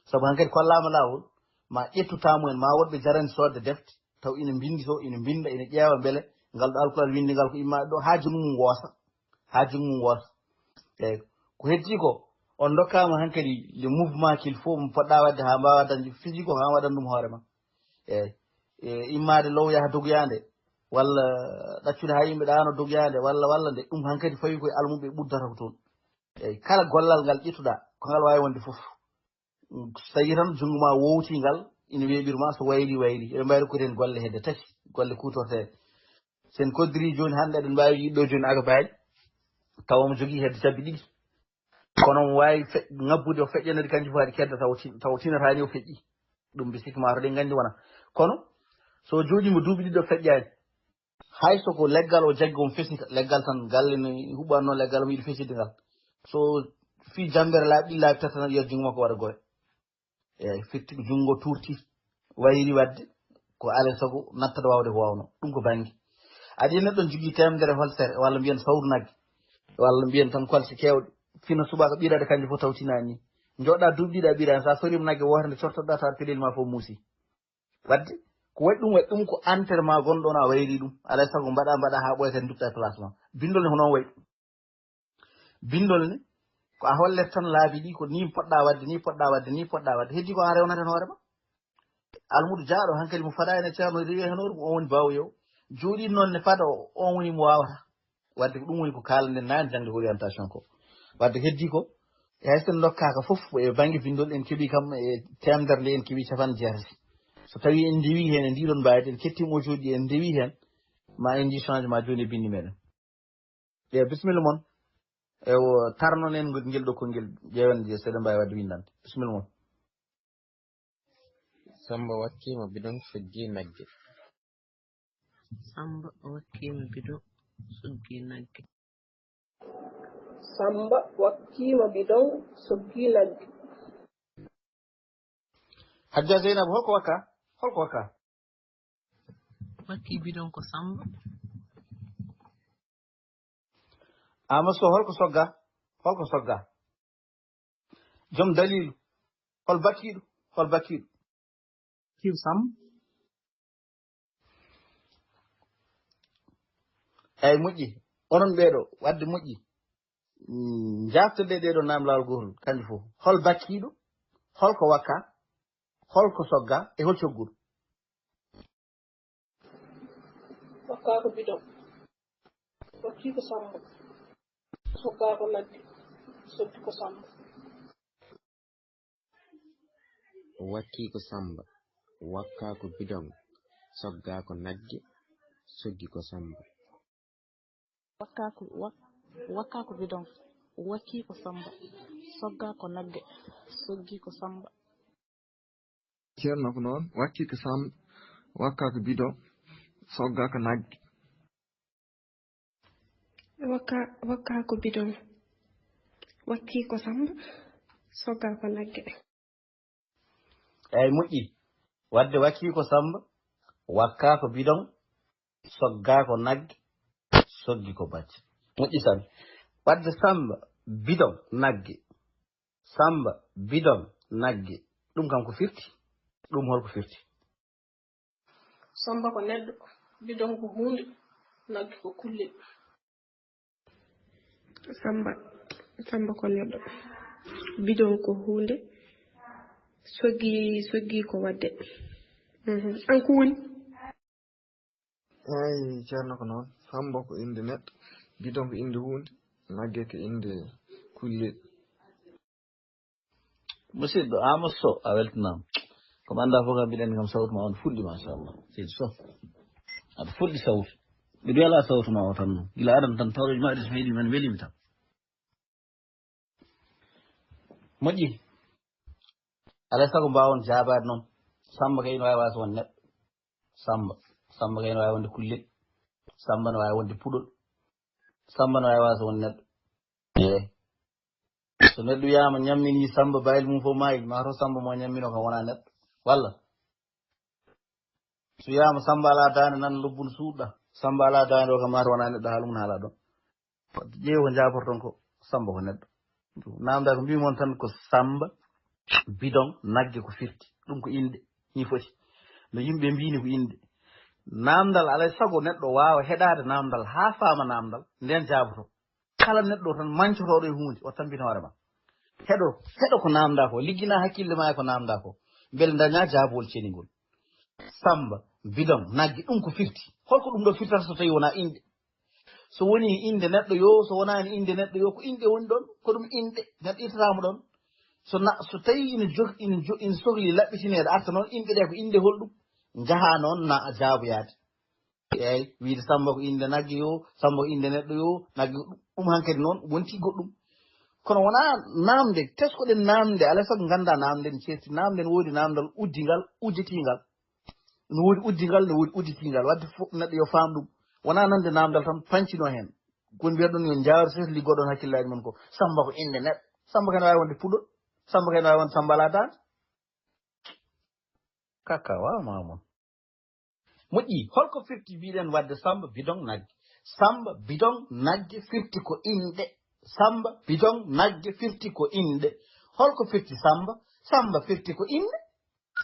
Sabu hankadi kollaama laawol, ma ƴettu taamu en, ma woɗɓe jarani soodde defte, taw ina mbinndi to, ina mbinnda, ina ƴeewa mbele ngal ɗo alkulal winndi ngal ko immaade ɗo, haa junngo mum woosa, haa junngo mum woosa. Eeyi, ko heddi ko, on ndokkaama hankadi le mouvement qu'il faut mo poɗɗa waɗde haa mbaawa dañde physique o, haa waɗan ɗum hoore ma. Eeyi, e immaade low yaha dogoyaande, walla ɗaccude haa yimɓe ɗaano dogoyaande, walla, walla nde ɗum hankadi fawi koye almuɓe ɓuddata ko toon. Eeyi, kala gollal ngal ƴettuɗa, ko ngal waawi wonde fof. So tawii tan junngo ma wowti ngal, ina weeɓiri ma, so wayri, wayri. Eɗen mbaawi rokkude heen golle hedde tati, golle kuutorteeɗe. So en koddiri jooni hannde, eɗen mbaawi yiɗɗo jooni agabaaji, tawa omo jogii hedde cabbi ɗiɗi. Kono omo waawi fe-, ŋabbude o feƴƴanori kanji fof haɗi kedda tawa tin-, tawa tinataani o feƴƴi. Ɗum mbi sikki ma to ɗen nganndi wona. Kono so o jooɗiima duuɓi ɗiɗi o feƴƴaani, hay so ko leggal o jaggi omo fesita, leggal tan galle ne huɓɓanno leggal omo yiɗi fesitde ngal. So fii jammbere laaɓi ɗiɗi laaɓi tati tan yo junngo makko waɗa gooyo. Eeyi, firti ko junngo turti, wayri waɗde, ko alaa e sago nattata waawde ko waawno. Ɗum ko bannge. Aɗa yiya neɗɗo ne jogii teemedere holtere, walla mbiyen sawru nagge, walla mbiyen tan kolse keewɗe, fina subaka ɓirade kanjum fof taw tinaani ni. Njoɗɗa duuɓi ɗiɗi a ɓiraani, so a soriima nagge wootere nde cortoɗa tawa peɗeeli ma fof muusi. Waɗde, ko waɗi ɗum, waɗi ɗum ko entraînement gonɗo on a wayri ɗum. Alaa e sago mbaɗa, mbaɗa haa ɓooya kadi nduttaa e place ma. Binndol ne ko noon wayi. Binndol ne, ko a hollet tan laabi ɗi, ko ni poɗɗa waɗde, ni poɗɗa waɗde, ni poɗɗa waɗde. Heddi ko a rewnata heen hoore ma. Almuudo jaaɗo hankadi mo faɗa ene ceerno rewi heen hoore, ko on woni baawo yew. Jooɗi noon ne fada o, on woni mo waawata. Waɗde ko ɗum woni ko kaalanden naane jaŋde orientation ko. Waɗde heddi ko, e hay so en ndokkaaka fof, e bannge binndol en keɓi kam e teemedere nde en keɓi capanɗe jeetati. So tawii en ndewi heen e ndiɗon mbaadi, en kettiima o jooɗi en ndewi heen, ma en nji changement jooni e binndi meɗen. Eewa, bisimilla mon. Ewo, tarnon en ngel, ngel ɗo konngel, ƴeewen je seeɗa mbaawi waɗde winndande. Bisimilla mon. Samba wakkiima bidon, soggi nagge. Samba wakkiima bidon, soggi nagge. Samba wakkiima bidon, soggi nagge. Hajja Zeynab, holko wakka? Holko wakka? Wakki bidon ko Samba. Amadou Sow, holko sogga? Holko sogga? Joom dalilu. Hol bakkiɗo? Hol bakkiɗo? Kiw Samba. Eyi, moƴƴi. Onon ɓeeɗo, waɗde moƴƴi. Mm, jaabtode ɗeɗo naam laawol gootol, kanjum fof. Hol bakkiɗo? Holko wakka? Holko sogga? E hol cogguɗo? Wakka ko bidon. Wakki ko Samba. Sogga ko nagge. Soggi ko Samba. Wakki ko Samba. Wakka ko bidon. Sogga ko nagge. Soggi ko Samba. Wakka ko, wak-, wakka ko bidon. Wakki ko Samba. Sogga ko nagge. Soggi ko Samba. Ceerno ko noon, wakki ko Samba, wakka ko bidon, sogga ko nagge. Wakka, wakka ko bidon. Wakki ko Samba, sogga ko nagge. Eyi, moƴƴi. Waɗde wakki ko Samba, wakka ko bidon, sogga ko nagge, soggi ko bacce. Moƴƴi Samba. Waɗde Samba, bidon, nagge. Samba, bidon, nagge. Ɗum kam ko firti? Ɗum holko firti? Samba ko neɗɗo, bidon ko huunde, nagge ko kullel. Samba, Samba ko neɗɗo, bidon ko huunde, soggi, soggi ko waɗde. Mhm. An ko woni? Eyi, Ceerno ko noon. Samba ko innde neɗɗo, bidon ko innde huunde, nagge ko innde kullel. Musidɗo Amadou Sow, a weltinaama. Ko mi anndaa fof kam, mbiɗa anndi kam sawtu ma on fulɗi, machallah. Seydi Sow, aɗa fulɗi sawtu. Mbiɗa welaa sawtu ma o tan noon. Gila aran tan, tawreejo ma ɗi so heɗi men welii mi tan. Moƴƴi. Alaa e sago mbaawon jaabaade noon. Samba kay ina waawi waasa won neɗɗo. Samba. Samba kay ina waawi wonde kullel. Samba ina waawi wonde puɗol. Samba ina waawi waasa won neɗɗo. Eey. So neɗɗo wiyaama ñammini Samba, bayil mum fof maayi, ma to Samba mo ñammino kam wonaa neɗɗo. Walla? So wiyaama Samba alaa daande nan lobbun suuɗa. Samba alaa daande o kam ma to wonaa neɗɗo, haala mum haalaa ɗoon. Wadde ƴeew ko njaaborton ko Samba ko neɗɗo. Naamnda ko mbii mon tan ko Samba, bidon, nagge ko firti. Ɗum ko innde, nii foti. No yimɓe mbiini ko innde. Naamndal alaa e sago neɗɗo waawa heɗaade naamndal haa faama naamndal, ndeen jaaboto. Kala neɗɗo tan mañcotooɗo e huunde, o tampina hoore ma. Heɗo, heɗo ko naamndaa ko, liggina hakkille ma e ko naamndaa ko. Mbele ndañaa jaabowol ceningol. Samba, bidon, nagge, ɗum ko firti. Holko ɗum ɗo firtata so tawii wonaa innde? So wonii innde neɗɗo yo, so wonaani innde neɗɗo yo, ko innde woni ɗoon, ko ɗum innde, neɗɗo ittataama ɗoon. So na, so tawii ina jog, ina jo, ina sokli laɓɓitineede, arta noon, innde ɗe ko innde holɗum? Njahaa noon na jaaboyaade. Eey, wiide Samba ko innde nagge yo, Samba ko innde neɗɗo yo, nagge ɗum, ɗum hankadi noon wonti goɗɗum. Kono wonaa naamnde, tesko-ɗen naamnde, alaa e sago nganndaa naamnde ne ceerti. Naamnde ne woodi naamndal uddingal, udditiingal. No woodi uddingal, no woodi udditiingal. Wadde fof neɗɗo yo faam ɗum. Wonaa nande naamndal tan pancinoo heen. Ko woni mbiyat ɗum yo njaaru seeɗa, liggoɗon hakkillaaji mon ko. Samba ko innde neɗɗo. Samba kay ina waawi wonde puɗol. Samba kay ina waawi wonde Samba alaa daande. Kaka, waaw, Mamoun. Moƴƴi, holko firti mbiɗen wadde Samba bidon nagge? Samba bidon nagge firti ko innde. Samba bidon nagge firti ko innde. Holko firti Samba? Samba firti ko innde.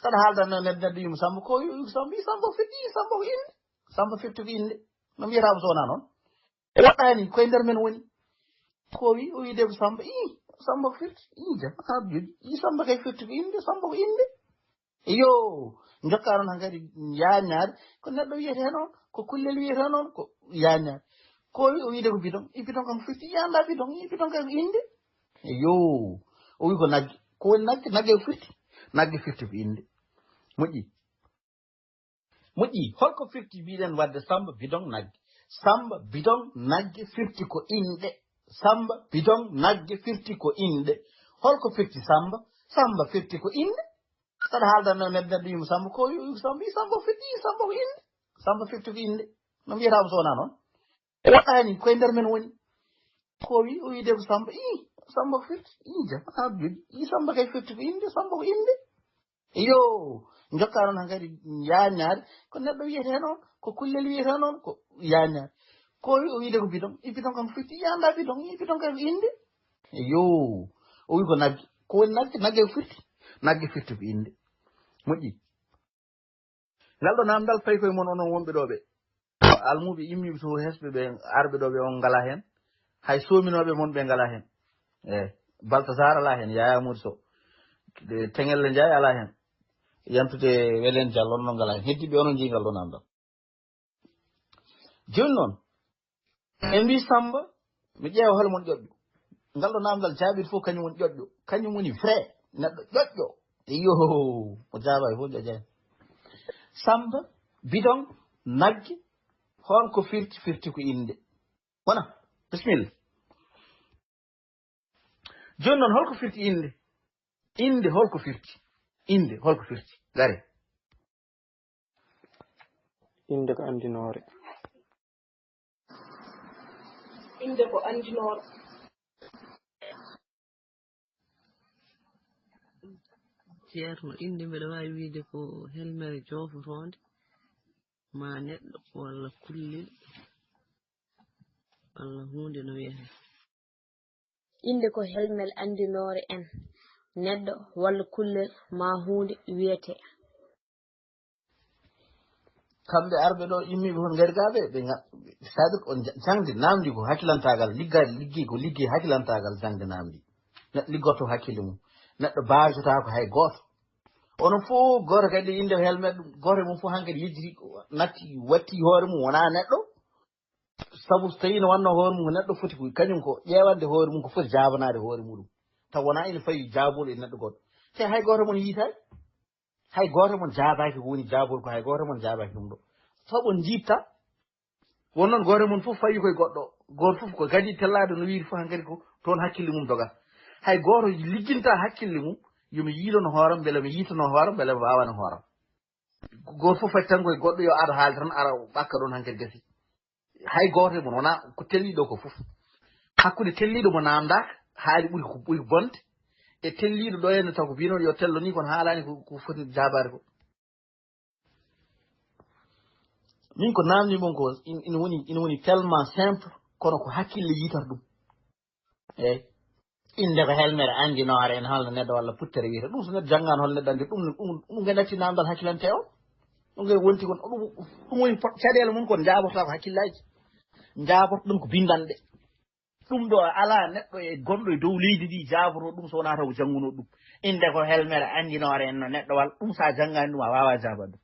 Saɗa haalda no neɗɗo, neɗɗo yimo Samba ko wi Samba, wi Samba firti, wi Samba ko innde. Samba firti ko innde. No mbiyata mo so wonaa noon? Woɗɗaani, koye nder men woni. Ko wi, o wi de ko Samba, ii, Samba ko firti, ii, jam, haa jooni, ii, Samba kay firti ko innde, Samba ko innde. Iyo, njokkaa noon hankadi yaañaade, ko neɗɗo wiyetee noon, ko kullel wiyetee noon, ko yaañaade. Ko wi, o wi de ko bidon, ii, bidon kam firti, ii, anndaa bidon, ii, bidon kay ko innde. Iyo, o wi ko nagge, ko woni nagge, nagge ko firti, nagge firti ko innde. Moƴƴi. Moƴƴi, holko firti mbiɗen wadde Samba bidon nagge? Samba bidon nagge firti ko innde. Samba bidon nagge firti ko innde. Holko firti Samba? Samba firti ko innde. Saɗa haalda no neɗɗo, neɗɗo yimo Samba ko wi Samba, wi Samba firti, ii, Samba ko innde. Samba firti ko innde. No mbiyata mo so wonaa noon? Woɗɗaani, koye nder men woni. Ko wi, o wi de ko Samba, ii, Samba ko firti, ii, jam, haa jooni, ii, Samba kay firti ko innde, Samba ko innde. Iyo, njokkaa noon hankadi yaañaade, ko neɗɗo wiyetee noon, ko kullel wiyetee noon, ko yaañaade. Ko wi, o wi de ko bidon, ii, bidon kam firti, ii, anndaa bidon, ii, bidon kay ko innde. Iyo, o wi ko nagge, ko woni nagge, nagge ko firti, nagge firti ko innde. Moƴƴi. Ngal ɗo naamndal fayi koye mon onon wonɓe ɗo ɓe. Almuuɓe immiiɓe to hesɓe ɓe arɓe ɗo ɓe on ngalaa heen. Hay soominooɓe mon ɓe ngalaa heen. Eey, Baltasar alaa heen, Yaya Mody Sow. De Teŋelle Njaay alaa heen. Yantude Welen Jallo onon ngalaa heen. Heddiiɓe onon njii ngal ɗo naamndal. Jooni noon, en mbii Samba, mi ƴeewa hol mon ƴoƴƴo. Ngal ɗo naamndal jaabiiɗo fof kañum woni ƴoƴƴo. Kañum woni vrai neɗɗo ƴoƴƴo. Iyo, o jaabaay fof ƴoƴaani. Samba, bidon, nagge, hol ko firti, firti ko innde. Wona, bisimilla. Jooni noon, holko firti innde? Innde, holko firti? Innde, holko firti? Gare. Innde ko anndinoore. Innde ko anndinoore. Ceerno, innde mbeɗa waawi wiyde ko helmere joofotoonde, maa neɗɗo, walla kullel, walla huunde no wiyetee. Innde ko helmel anndinoore en neɗɗo walla kullel maa huunde wiyetee. Kamɓe arɓe ɗo immiiɓe toon ngargaaɓe, ɓe nga-, c'est-à-dire on ja-, jaŋde naamndi ko hakkilantaagal, liggaade liggey ko liggey hakkilantaagal jaŋde naamndi. Neɗɗo liggotoo hakkille mum. Neɗɗo baajotaako hay gooto. Onon fof gooto kadi innde ko helmet ɗum, gooto e mum fof hankadi yejjiti, natti, watti hoore mum, wonaa neɗɗo. Sabu so tawii no wannoo hoore mum ko neɗɗo foti ko kañum ko ƴeewande hoore mum ko foti jaabanaade hoore muɗum. Taw wonaa ina fawi jaabol e neɗɗo goɗɗo. Te hay gooto mon yiitaani. Hay gooto mon jaabaaki ko woni jaabol ko hay gooto mon jaabaaki ɗum ɗo. Taw on njiiɓta. Won noon gooto mon fof fawi koye goɗɗo. Gooto fof ko kadi tellaade no wiiri fof hankadi ko toon hakkille mum dogata. Hay gooto ligginta hakkille mum, yo mi yiilono hooram, mbele mi yiitano hooram, mbele mi waawano hooram. Gooto fof fati tan koye goɗɗo, yo ar haali tan, ara ɓakka ɗon, hankadi gasi. Hay gooto e mon wona ko telliɗo ko fof. Hakkunde telliɗo mo namdaaka, haali ɓuri ko ɓuri bonde, e telliɗo ɗo henno taw ko mbinoɗo yo tello ni, kono haalani ko, ko foti jaabaade ko. Min ko namdi mon ko, in-, ina woni, ina woni tellement simple, kono ko hakkille yiitata ɗum. Eyi. Innde ko helmere anndinoore en holno neɗɗo walla puttere wiyata. Ɗum so neɗɗo janngaano holno neɗɗo anndi ɗum, ɗum, ɗum kay natti namdal hakkilante o. Ɗum kay wonti kon, ɗum, ɗum woni pot-, caɗeele mum kon njaabotaako hakkillaaji. Njaaboto ɗum ko binndanɗe. Ɗum ɗo alaa neɗɗo e gonɗo e dow leydi ndi jaaboto ɗum so wonaa taw ko jannguno ɗum. Innde ko helmere anndinoore en no neɗɗo walla ɗum so a janngaani ɗum a waawaa jaabaade ɗum.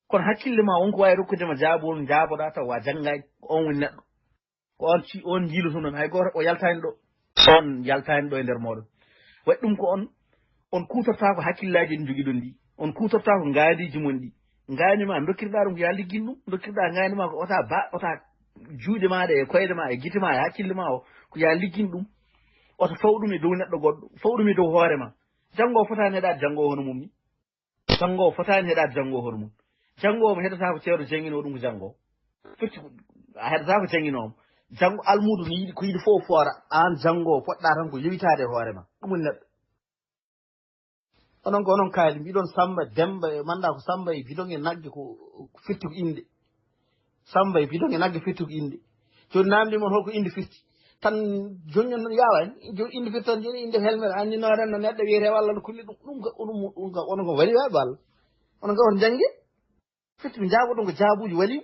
Kono hakkille ma won ko waawi rokkude ma jaabol njaaboɗaa taw a janngaani, ko on woni neɗɗo. Ko on ci-, on njiilotono mi, hay gooto o yaltaani ɗo. On yaltaani ɗo e nder mooɗon. Waɗi ɗum ko on, on kuutortaako hakkillaaji ɗi njogiɗon ɗi. On kuutortaako ngaadiiji mon ɗi. Ngaani ma ndokkirɗaa ɗum ko yaa liggin ɗum, ndokkirɗaa ngaani ma ko ota ba-, ota juuɗe ma ɗe, e koyɗe ma, e gite ma, e hakkille ma o, ko yaa liggin ɗum. Oto faw ɗum e dow neɗɗo goɗɗo, faw ɗum e dow hoore ma. Janngo o fotaani heɗaade janngo o hono mum ni. Janngo o fotaani heɗaade janngo o hono mum. Janngo o mo heɗata ko ceerno jannginoo ɗum ko janngo. Firti ko a heɗata ko jannginoo mo. Janngo almuudo no yiɗi ko yiɗi fof foora. Aan janngo o poɗɗa tan ko yewitaade e hoore ma. Ɗum woni neɗɗo. Onon ko onon kaali, mbiɗon Samba, Demba, e manda ko Samba e bidon e nagge ko, ko firti ko innde. Samba e bidon e nagge firti ko innde. Jooni namdi mon holko innde firti. Tan jooni on yaawa en. Jo-, innde firti tan jooni innde helmere. Anndi no aɗa no neɗɗo wiyete walla no kulli ɗum. Ɗum ka, ɗum, ɗum ka, onon ko wali waɓe walla. Onon ka on janngi. Firti ko njaaboɗon ko jaabuji wali.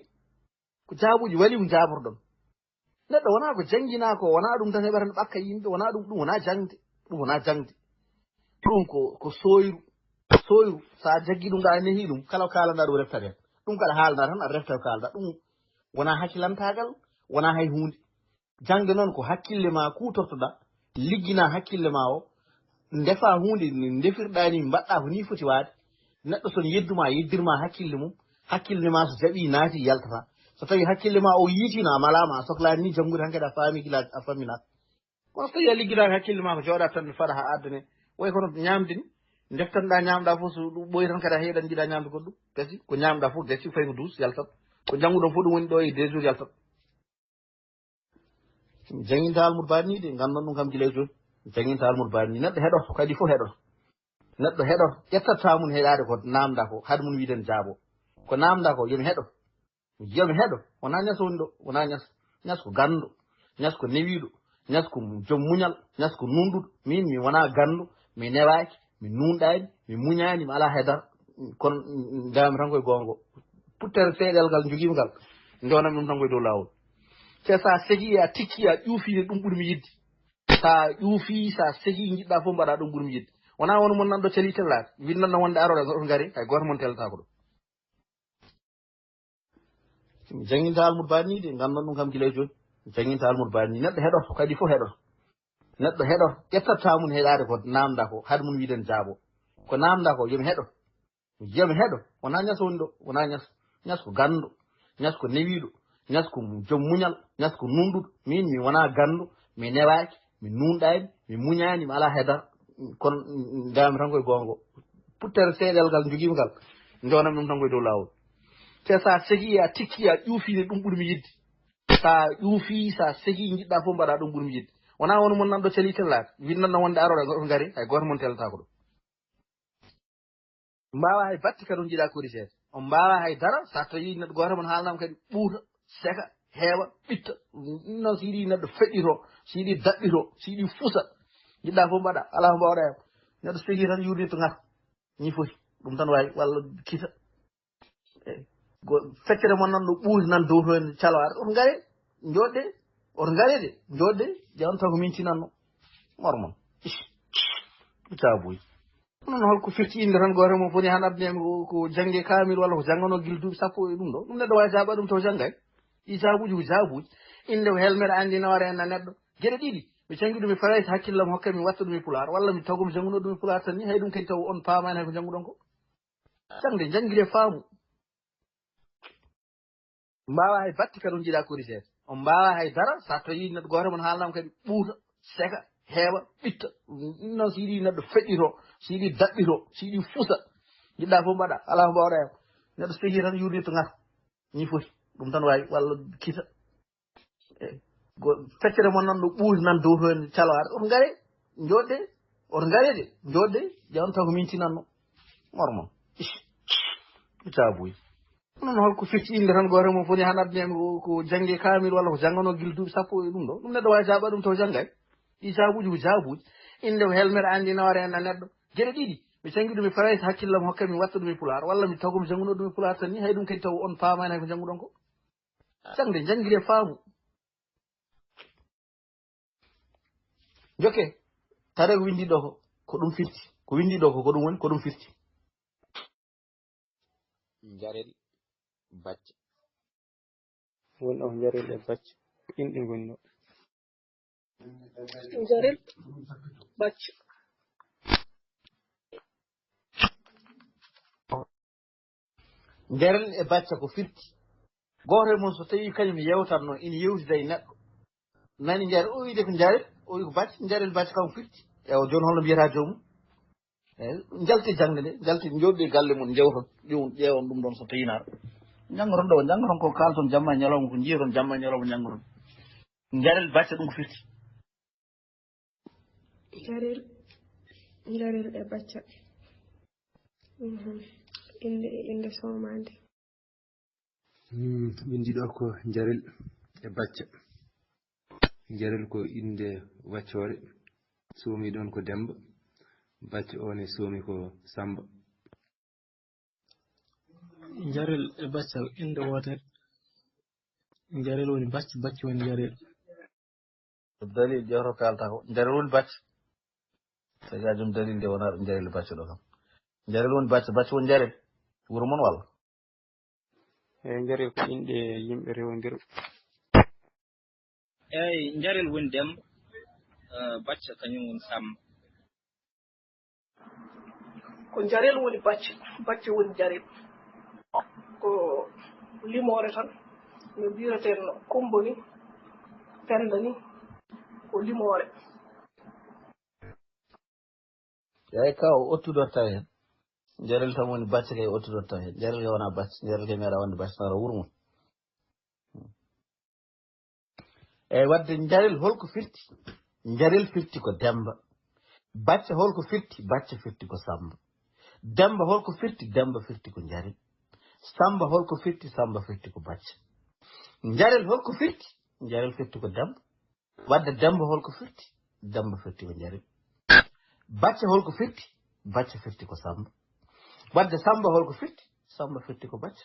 Ko jaabuji wali ko njaaborɗon. Neɗɗo wona ko jannginaa ko, wona ɗum tan heɓata no ɓakka yimɓe, wona ɗum, ɗum wona jaŋde, ɗum wona jaŋde. Ɗum ko, ko sooyru, sooyru, so a jaggi ɗum ɗa, a nehi ɗum, kala ko kaalanɗa ɗum reftat heen. Ɗum ko aɗa haalda tan, aɗa refta ko kaalda. Ɗum wona hakkilantaagal, wona hay huunde. Jaŋde noon ko hakkille ma kuutortoɗa, liggina hakkille ma o, ndefa huunde nde ndefirɗa ni, mbaɗɗa ko ni foti waade. Neɗɗo son yedduma, yeddirma hakkille mum, hakkille ma so jaɓi naati yaltata. So tawi hakkille ma o yiitino a malaama, a soklaani ni janngude, hankadi a faami gila a famminaka. Kono so tawi a ligginaaki hakkille ma ko jooɗa tan faɗa haa addane, way kono ñaamde ni, ndeftanɗa ñaamɗa fof so ɗum ɓooyi tan kadi a heeɗan jiɗa ñaamde goɗɗum, gasi ko ñaamɗa fof gasi fay ko duus yaltat. Ko jannguɗon fof ɗum woni ɗo e deux jours yaltat. Jannginta almudo baɗni de, nganndan ɗum kam gila e jooni. Jannginta almudo baɗni, neɗɗo heɗoto, kadi fof heɗoto. Neɗɗo heɗoto, ƴettata mun heɗaade ko namda ko, hade mun wiiden jaabo. Ko namda ko, yo mi heɗo. Yo mi heɗo. Wona ñas woni ɗo, wona ñas. Ñas ko ganndo, ñas ko newiiɗo, ñas ko joom muñal, ñas ko nunɗuɗo. Min mi wona ganndo, mi newaaki, mi nunɗaani, mi muñaani, mi alaa hay dara. Kono, mm, ngaami tan koye goonga. Puttere seeɗel ngal njogiimi ngal, njonami ɗum tan koye dow laawol. Te so a segii, a tikki, a ƴuufii, ɗum ɓuri mi yiɗde. So a ƴuufii, so a segii, njiɗɗa fof mbaɗa, ɗum ɓuri mi yiɗde. Wona won mon nan ɗo cali tellaade, winnanno wonde aroɗa, so on ngari, hay gooto mon tellataako ɗo. Jannginta almudo baɗni de, nganndan ɗum kam gila e jooni. Jannginta almudo baɗni, neɗɗo heɗoto, kadi fof heɗoto. Neɗɗo heɗoto, ƴettata mun heɗaade ko namda ko, hade mun wiiden jaabo. Ko namda ko, yo mi heɗo. Yo mi heɗo. Wona ñas woni ɗo, wona ñas. Ñas ko ganndo, ñas ko newiiɗo, ñas ko joom muñal, ñas ko nunɗuɗo. Min mi wona ganndo, mi newaaki, mi nunɗaani, mi muñaani, mi alaa hay dara. Kono, mm, ngaami tan koye goonga. Puttere seeɗel ngal njogiimi ngal, njonami ɗum tan koye dow laawol. Te so a segii, a tikki, a ƴuufii, ɗum ɓuri mi yiɗde. So a ƴuufii, so a segii, njiɗɗa fof mbaɗa, ɗum ɓuri mi yiɗde. Wona won mon nan ɗo cali tellaade, winnanno wonde aroɗa, so on ngari, hay gooto mon tellataako ɗo. Mbaawa hay batte kadi on njiɗa corrigeede. On mbaawa hay dara, so a tawi neɗɗo gooto mon haalnaama kadi ɓuuta, seka, heewa, ɓitta. Ɗum noon so yiɗi neɗɗo feƴƴito, so yiɗi daɓɓito, so yiɗi fusa. Njiɗɗa fof mbaɗa, alaa ko mbaawɗa heen. Neɗɗo so fegii tan yuurni to ngata. Ni foti. Ɗum tan waawi, walla kita. Eyi. Go-, feccere mon nan ɗo ɓuuti nan dow to en calo ar. Oto ngare, njooɗde, oto ngare de, njooɗde, ƴeewan taw ko min tinanno. Mor mon. Ish. Ɗum caabuy. Ɗum noon holko firti innde tan gooto mo foti han abdinemi ko, ko jannge kaamil walla ko jannganoo gila duuɓi sappo e ɗum ɗo. Ɗum neɗɗo waawi jaaɓa ɗum taw janngay. Ɗi jaabuuji ko jaabuuji. Innde ko helmere anndinoore en na neɗɗo. Geɗe ɗiɗi. Mi janngi ɗum e farayse, hakkillam hokkay mi watta ɗum e pulaar. Walla mi taw ko mi janngunoo ɗum e pulaar tan ni, hay ɗum kadi taw on paamaani hay ko jannguɗon ko. Jaŋde, njanngire faamu. Mbaawa hay batte kadi on njiɗa corrigeede. On mbaawa hay dara, so a tawi neɗɗo gooto mon haalnaama kadi ɓuuta, seka, heewa, ɓitta. Ɗum noon, so yiɗi neɗɗo feƴƴito, so yiɗi daɓɓito, so yiɗi fusa, jiɗɗa fof mbaɗa, alaa ko mbaawɗa heen. Neɗɗo so feƴƴi tan, yurni to ngata. Nii foti. Ɗum tan waawi, walla kita. Eey. Go-, feccere mon nan ɗo ɓuuri nan dow to en caloore. Oto ngare, njooɗde, oto ngare de, njooɗde, ƴeewan taw ko min tinanno. Hormo. Ish. Ko caabuy. Onon holko firti innde tan gooto e mon foti han addani en ko, ko jannge kaamil walla ko jannganoo gila duuɓi sappo e ɗum ɗo. Ɗum neɗɗo waawi jaaɓa ɗum taw janngay. Ɗi jaabuuji ko jaabuuji. Innde ko helmere anndinoore en a neɗɗo. Geɗe ɗiɗi. Mi janngi ɗum e Farayse, hakkillam hokka mi watta ɗum e Pulaar. Walla mi taw ko mi janngunoo ɗum e Pulaar tan ni, hay ɗum kadi taw on paamaani hay ko jannguɗon ko. Jaŋde, njanngiree faamu. Jokke, tare ko winndi ɗo ko, ko ɗum firti. Ko winndi ɗo ko, ko ɗum woni, ko ɗum firti. Njarel, bacca. Won o njarel e bacca. Ko inɗe ngoni ɗo. Njarel, bacca. Njarel e bacca ko firti. Gooto e mon so tawii kañum yewtatno, ina yewtida e neɗɗo. Nani njarel, o wiide ko njarel, o wi ko bacca, njarel bacca kam firti. Ewa, jooni holno mbiyata joomum? Eyi, njalti jaŋde nde, njalti, njooɗi galle mon, njewton, ƴeewon, ƴeewon ɗum ɗon so tawii naata. Njanngoton ɗo, njanngoton ko kaalton jamma e ñalawma, ko njiyaton jamma e ñalawma, njanngoton. Njarel bacca ɗum ko firti. Njarel, njarel e bacca. Mhm. Innde e innde soomande. Hmm, winndi ɗo ko njarel e bacca. Njarel ko innde waccoore. Soomi ɗon ko Demba. Bacca o ne soomi ko Samba. Njarel e bacca ko innde wootere. Njarel woni bacca, bacca woni njarel. Ko dalil ƴeewto kaalta ko. Njarel woni bacca. Tawi a joom dalil nde wonaa ɗum njarel e bacca ɗo kam. Njarel woni bacca, bacca woni njarel. Wuro mon walla? Eyi, njarel ko inɗe yimɓe rewondirɓe. Eyi, njarel woni Demba, eh, bacca kañum woni Samba. Ko njarel woni bacca, bacca woni njarel. Ko limoore tan, no mbiyaten Kumba ni, Pennda ni, ko limoore. Eyi, ka o ottude taw heen. Njarel tan woni bacca kay ottude taw heen. Njarel kay wonaa bacca, njarel kay meeɗa wonde bacca tan wuro mum. Eyi, wadde njarel holko firti? Njarel firti ko Demba. Bacca holko firti? Bacca firti ko Samba. Demba holko firti? Demba firti ko njarel. Samba holko firti? Samba firti ko bacca. Njarel holko firti? Njarel firti ko Demba. Wadde Demba holko firti? Demba firti ko njarel. Bacca holko firti? Bacca firti ko Samba. Wadde Samba holko firti? Samba firti ko bacca.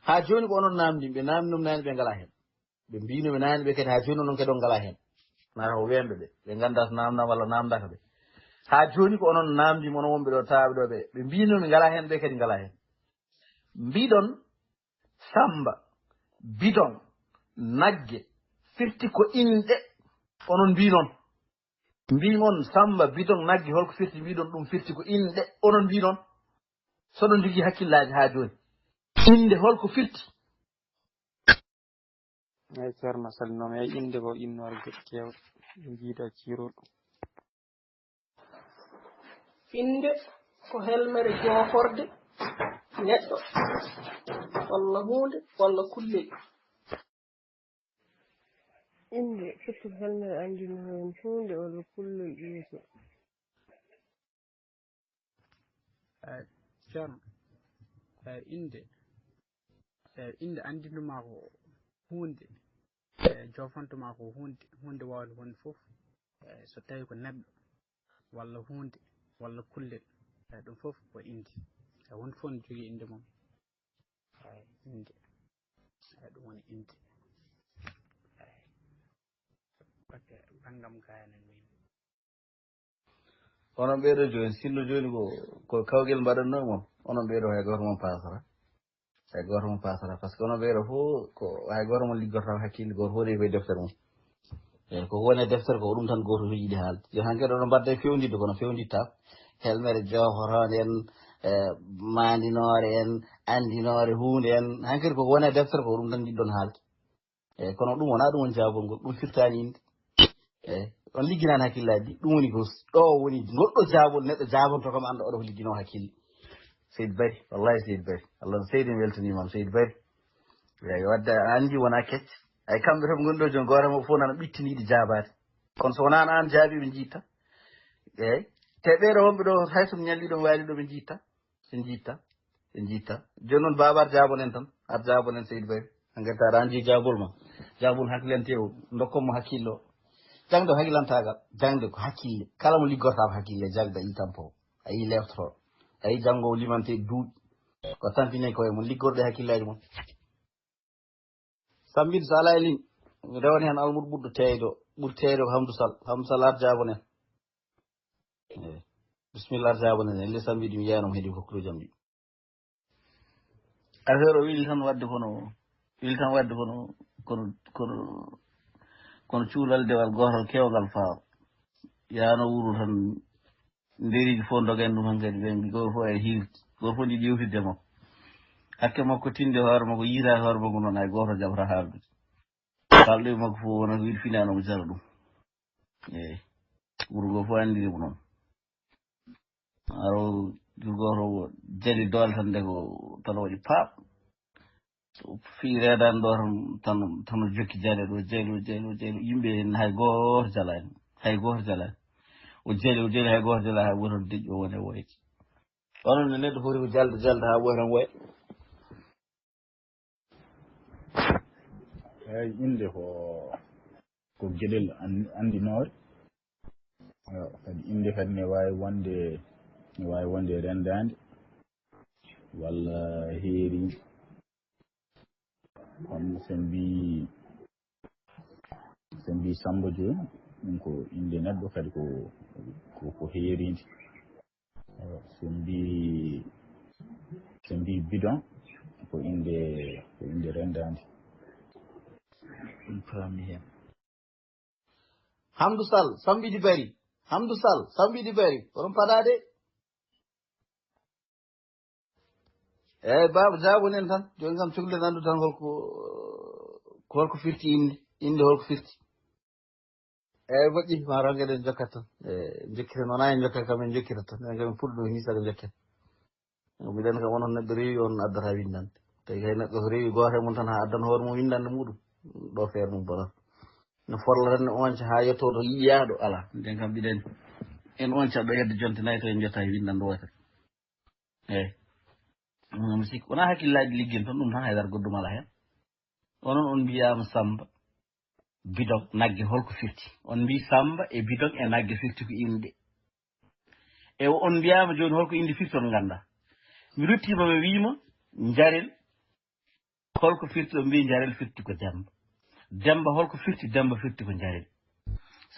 Haa jooni ko onon naamndi, ɓe naamndi ɗum naani ɓe ngalaa heen. Ɓe mbiino ɓe naani ɓe kadi haa jooni onon kadi on ngalaa heen. Nata ko wemɓe ɓe, ɓe nganndaa so naamndaama walla naamndaaka ɓe. Haa jooni ko onon naamndi, onon wonɓe ɗo tawaaɓe ɗo ɓe. Ɓe mbiino ɓe ngalaa heen, ɓe kadi ngalaa heen. Mbiɗon Samba, bidon, nagge, firti ko inɗe. Onon mbii noon. Mbii mon Samba, bidon, nagge, holko firti? Mbiɗon ɗum firti ko inɗe. Onon mbii noon. So ɗon jogii hakkillaaji haa jooni. Innde holko firti? Eyi, Ceerno, a salminaama. Eyi, innde ko innoore geɗe keewɗe, njiida ciirol. Innde ko helmere jooforde neɗɗo, walla huunde, walla kullel. Innde firti ko helmere anndinoowo en huunde walla kullel ƴeewte. Eh, Ceerno, eh, innde, eh, innde anndindu ma ko huunde, eh, joofantu ma ko huunde, huunde waawde wonde fof, eh, so tawii ko neɗɗo, walla huunde, walla kullel, eh, ɗum fof ko innde. Eh, huunde fof ne jogii innde mum. Eh, innde, eh, ɗum woni innde. Eh, ok, banngam gaayanen min. Onon ɓeeɗo jooni, sinno jooni ko, ko kawgel mbaɗannoo mon, onon ɓeeɗo hay gooto mon paasata. Hay gooto mon paasata, par ce que onon ɓeeɗo fof ko hay gooto mon liggorto hakkille gooto fof rewi koye deftere mum. Eyi, ko woni e deftere ko, ko ɗum tan gooto fof yiɗi haalde. Yo, hankadi oɗon mbadda e fewndidde, kono fewndidtaako. Helmere joofotoonde en, e, maandinoore en, anndinoore huunde en. Hankadi ko woni e deftere ko, ko ɗum tan njiɗɗon haalde. Eyi, kono ɗum wonaa ɗum woni jaabol ngol, ɗum firtaani innde. Eyi, on ligginaani hakkillaaji ɗi. Ɗum woni ko s-, ɗo woni ngol ɗo jaabol, neɗɗo jaabonto kam, annda oɗo ko ligginoo hakkille. Seydi Bari, wallahi Seydi Bari, Allah no Seydi, mi weltaniima ma, Seydi Bari. Eyi, wadde a anndi wonaa kecce. Ay, kamɓe to ɓe ngoni ɗo jooni, gooto e maɓɓe fof nana ɓittini yiɗi jaabaade. Kono so wonaa an jaabii, ɓe njiitta. Eyi, te ɓeeɗo wonɓe ɗo, hay so mi ñallii ɗo, mi waali ɗo, ɓe njiitta. Ɓe njiitta. Ɓe njiitta. Jooni noon, baaba, ar jaabonen tan. Ar jaabonen, Seydi Bari. Engrais taɗa anndi jaabol ma. Jaabol hakkilante o. Ndokkon mo hakkille o. Jaŋde ko hakkilantaagal. Jaŋde ko hakkille. Kala mo liggortaa ko hakkille, jagda, yi tampo. A yi leftoro. A yi janngo o limante duuɓi. Ko tampine ko e mon. Liggorɗe hakkillaaji mon. Sambiɗo, so alaa e ligne, mi rewan heen almuudo ɓurɗo teeyde o, ɓuri teeyde ko Hamdou Sall. Hamdou Sall, ar jaabonen. Eyi. Bisimilla, ar jaabonen. Ellee Sambiɗo, mi yiyaano mo heedi ko kuluujam ɗi. Affaire o weli tan waɗde kono, weli tan waɗde kono, kono, kono, kono cuulal dewal gootal keewngal faawa. Yaano wuro tan, ndeeriiji fof ndogen ɗum hankadi, ɓe mbi gooto fof e hiirti, gooto fof njiɗi yewtidde makko. Hakke makko tinde hoore makko, yiita hoore makko noon, hay gooto jaɓata haaldude. Kaalɗo e makko fof wona ko yiɗi finaano mo jara ɗum. Eyi. Wuro ngo fof anndiri mo noon. Aro, gooto o jali doole tan, nde ko tan waɗi paaɓ. Fii reedaani ɗo tan, tan, tan o jokki jale ɗo, jali o, jali o, jali o. Yimɓe en hay gooto jalaani, hay gooto jalaani. O jali, o jali, hay gooto jalaani, hay gooto deƴƴi o woni e woyde. Onon ne neɗɗo foti ko jalde, jalde haa woy tan woya. Eeyi, innde ko, ko geɗel an-, anndinoore. Eeyi, kadi innde kadi ne waawi wonde, ne waawi wonde renndaande walla heeriinde. Kono so en mbii, so en mbii Sammba jooni, ɗum ko innde neɗɗo, kadi ko, ko, ko heeriinde. Eeyi, so en mbii, so en mbii bidon, ko innde, ko innde renndaande. Ɗum faami heen. Hamdou Sall, Sambiɗo Bari. Hamdou Sall, Sambiɗo Bari. Oɗon paɗaa de. Eeyi, baaba, jaabonen tan. Jooni kam, cukle nanndu tan holko, ko holko firti innde. Innde holko firti. Eeyi, moƴƴi, ma ronge ɗen jokkat tan. Eeyi, jokkiten, wonaa en jokkat kam, en jokkitat tan. En kam en puɗɗo hiisa ko jokken. Miɗen kam onon neɗɗo rewi on addata winndande. Tawi kay neɗɗo so rewi gooto e mon tan haa addana hoore mum winndande muɗum, ɗo feere mum bonata. No folla tan ne onca haa yetto to yiyaaɗo alaa. Nden kam mbiɗen en onca ɗo hedde jonte nayi to en jottaa e winndande wootere. Eeyi. Ɗum noon mi sikki wonaa hakkillaaji liggin tan, ɗum tan haydara goɗɗum alaa heen. Onon on mbiyaama Sammba, bidon, nagge holko firti? On mbii Sammba e bidon e nagge firti ko innde. E on mbiyaama jooni holko innde firti on nganndaa. Mi ruttiima mi wiima njarel, holko firti? On mbii njarel firti ko Demmba. Demmba holko firti? Demmba firti ko njarel.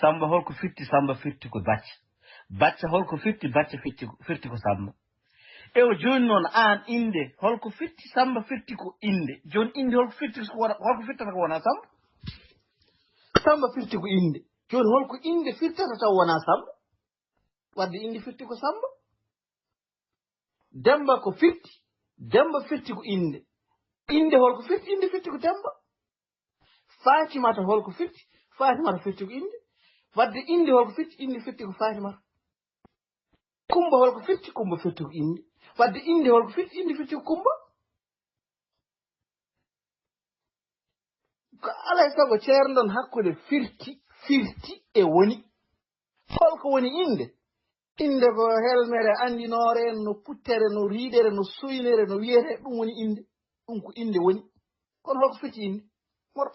Sammba holko firti? Sammba firti ko Bacca. Bacca holko firti? Bacca firti ko, firti ko Sammba. Ewa, jooni noon, aan innde, holko firti? Sammba firti ko innde. Jooni innde, holko firti ko wona, holko firtata ko wona Sammba? Sammba firti ko innde. Jooni, holko innde firtata taw wona Sammba? Wadde innde firti ko Sammba. Demmba ko firti? Demmba firti ko innde. Innde holko firti? Innde firti ko Demmba. Faatimata holko firti? Faatimata firti ko innde. Wadde innde holko firti? Innde firti ko Faatimata. Kummba holko firti? Kummba firti ko innde. Wadde innde holko firti? Innde firti ko Kummba. Ko alaa e sago ceerndon hakkunde firti, firti e woni. Holko woni innde? Innde ko helmere anndinoore, no puttere, no riiɗere, no soynere, no wiyete, ɗum woni innde. Ɗum ko innde woni. Kono holko firti innde? Mor.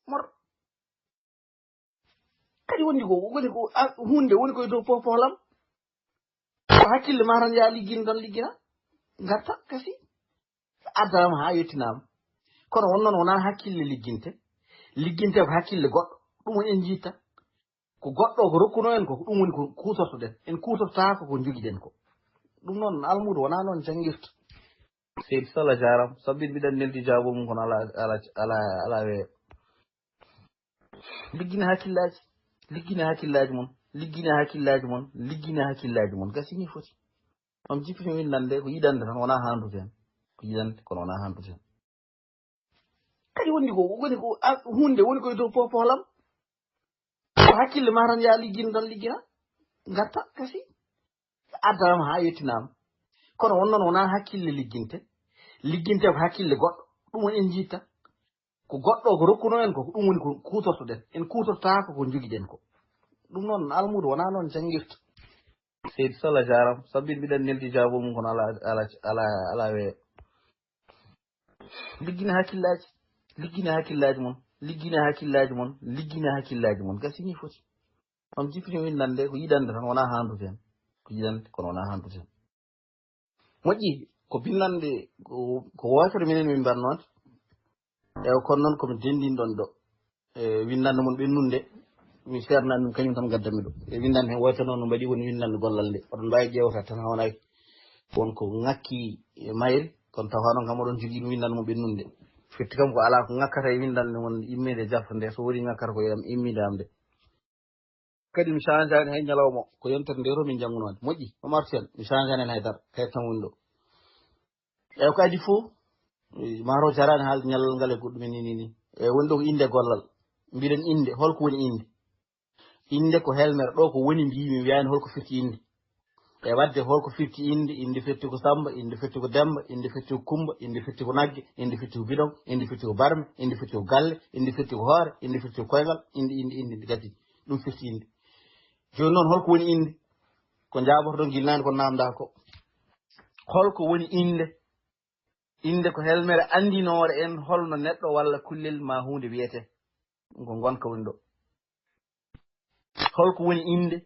Mor. Kadi woni ko, woni ko, a, huunde woni koye dow po-, pohlam. Ko hakkille ma tan yaa liggin tan liggina. Ngarta kasi. Addaama haa yettinaama. Kono won noon wonaa hakkille ligginte. Ligginte ko hakkille goɗɗo. Ɗum woni en njiitta. Ko goɗɗo ko rokkuno en ko, ɗum woni ko kuutortoɗen. En kuutortaako ko njogiɗen ko. Ɗum noon almuudo wonaa noon janngirta. Seydi Sall a jaaraama. Sabbin mbiɗen neldi jaabol mum kono alaa, alaa, alaa, alaa weeyo. Liggine hakkillaaji. Liggine hakkillaaji mon. Liggine hakkillaaji mon. Liggine hakkillaaji mon. Gasi ni foti. On jippiti winndande ko yiɗande tan wonaa haandude heen. Ko yiɗande kono wonaa haandude heen. Kadi woni ko, woni ko, a, hunde woni koye dow po-, pohlam. Ko hakkille ma tan yaa liggin tan liggina. Ngatta kasi. Addanama haa yettinama. Kono won noon wonaa hakkille ligginte. Ligginte ko hakkille goɗɗo. Ɗum woni en njitta. Ko goɗɗo ko rokkuno en ko, ko ɗum woni ko kuutortoɗen. En kuutortaako ko njogiɗen ko. Ɗum noon almuudo wonaa noon janngirta. Seydi Sall a jaaraama. Sabbin mbiɗen neldi jaabo mum kono ala, ala, ala, ala weeyo. Liggina hakkillaaji. Liggina hakkillaaji mon. Liggina hakkillaaji mon. Liggina hakkillaaji mon. Gasini foti. On jippini winndande ko yiɗande tan wonaa haandude heen. Ko yiɗande kono wonaa haandude heen. Moƴƴi ko binnande ko, ko wootere minen min mbarnoode. Ewa kono noon komi denndinɗon ɗo. E winndande mon ɓennunde. Mi seernani ɗum kañum tan gaddami ɗo. E winndande heen wootere noon no mbaɗi woni winndande gollal nde. Oɗon mbaawi ƴeewta tan hawnay won ko ŋakki e mayre. Kono tawa noon kam oɗon jogii ɗum winndande mo ɓennunde. Firti kam ko alaa ko ŋakkata e winndande mon immiinde jafta nde. So woni ŋakkata ko yeɗam immiinde am nde. Kadi mi changeani hay ñalawma o. Ko yontere nde to min njanngunoode. Moƴƴi, Omar Sène, mi changeani hay dara. Kaytam woni ɗo. Ewa ko adi fof, e, maro jarani haalde ñallal ngal e goɗɗum en ni, ni, ni. E, woni ɗo ko innde gollal. Mbiɗen innde, holko woni innde? Innde ko helmere. Ɗo ko woni mbiimi, mi wiyani holko firti innde. E wadde holko firti innde, innde firti ko Samba, innde firti ko Demba, innde firti ko Kumba, innde firti ko Nagge, innde firti ko Bidon, innde firti ko Barme, innde firti ko Galle, innde firti ko Hoore, innde firti ko Koyngal, innde, innde, innde, innde gasi. Ɗum firti innde. Jooni noon holko woni innde? Ko njaabotoɗon gila naane ko namdaa ko. Holko woni innde? Innde ko helmere anndinoore en holno neɗɗo walla kullel ma huunde wiyetee. Ɗum ko ngonka woni ɗo. Holko woni innde?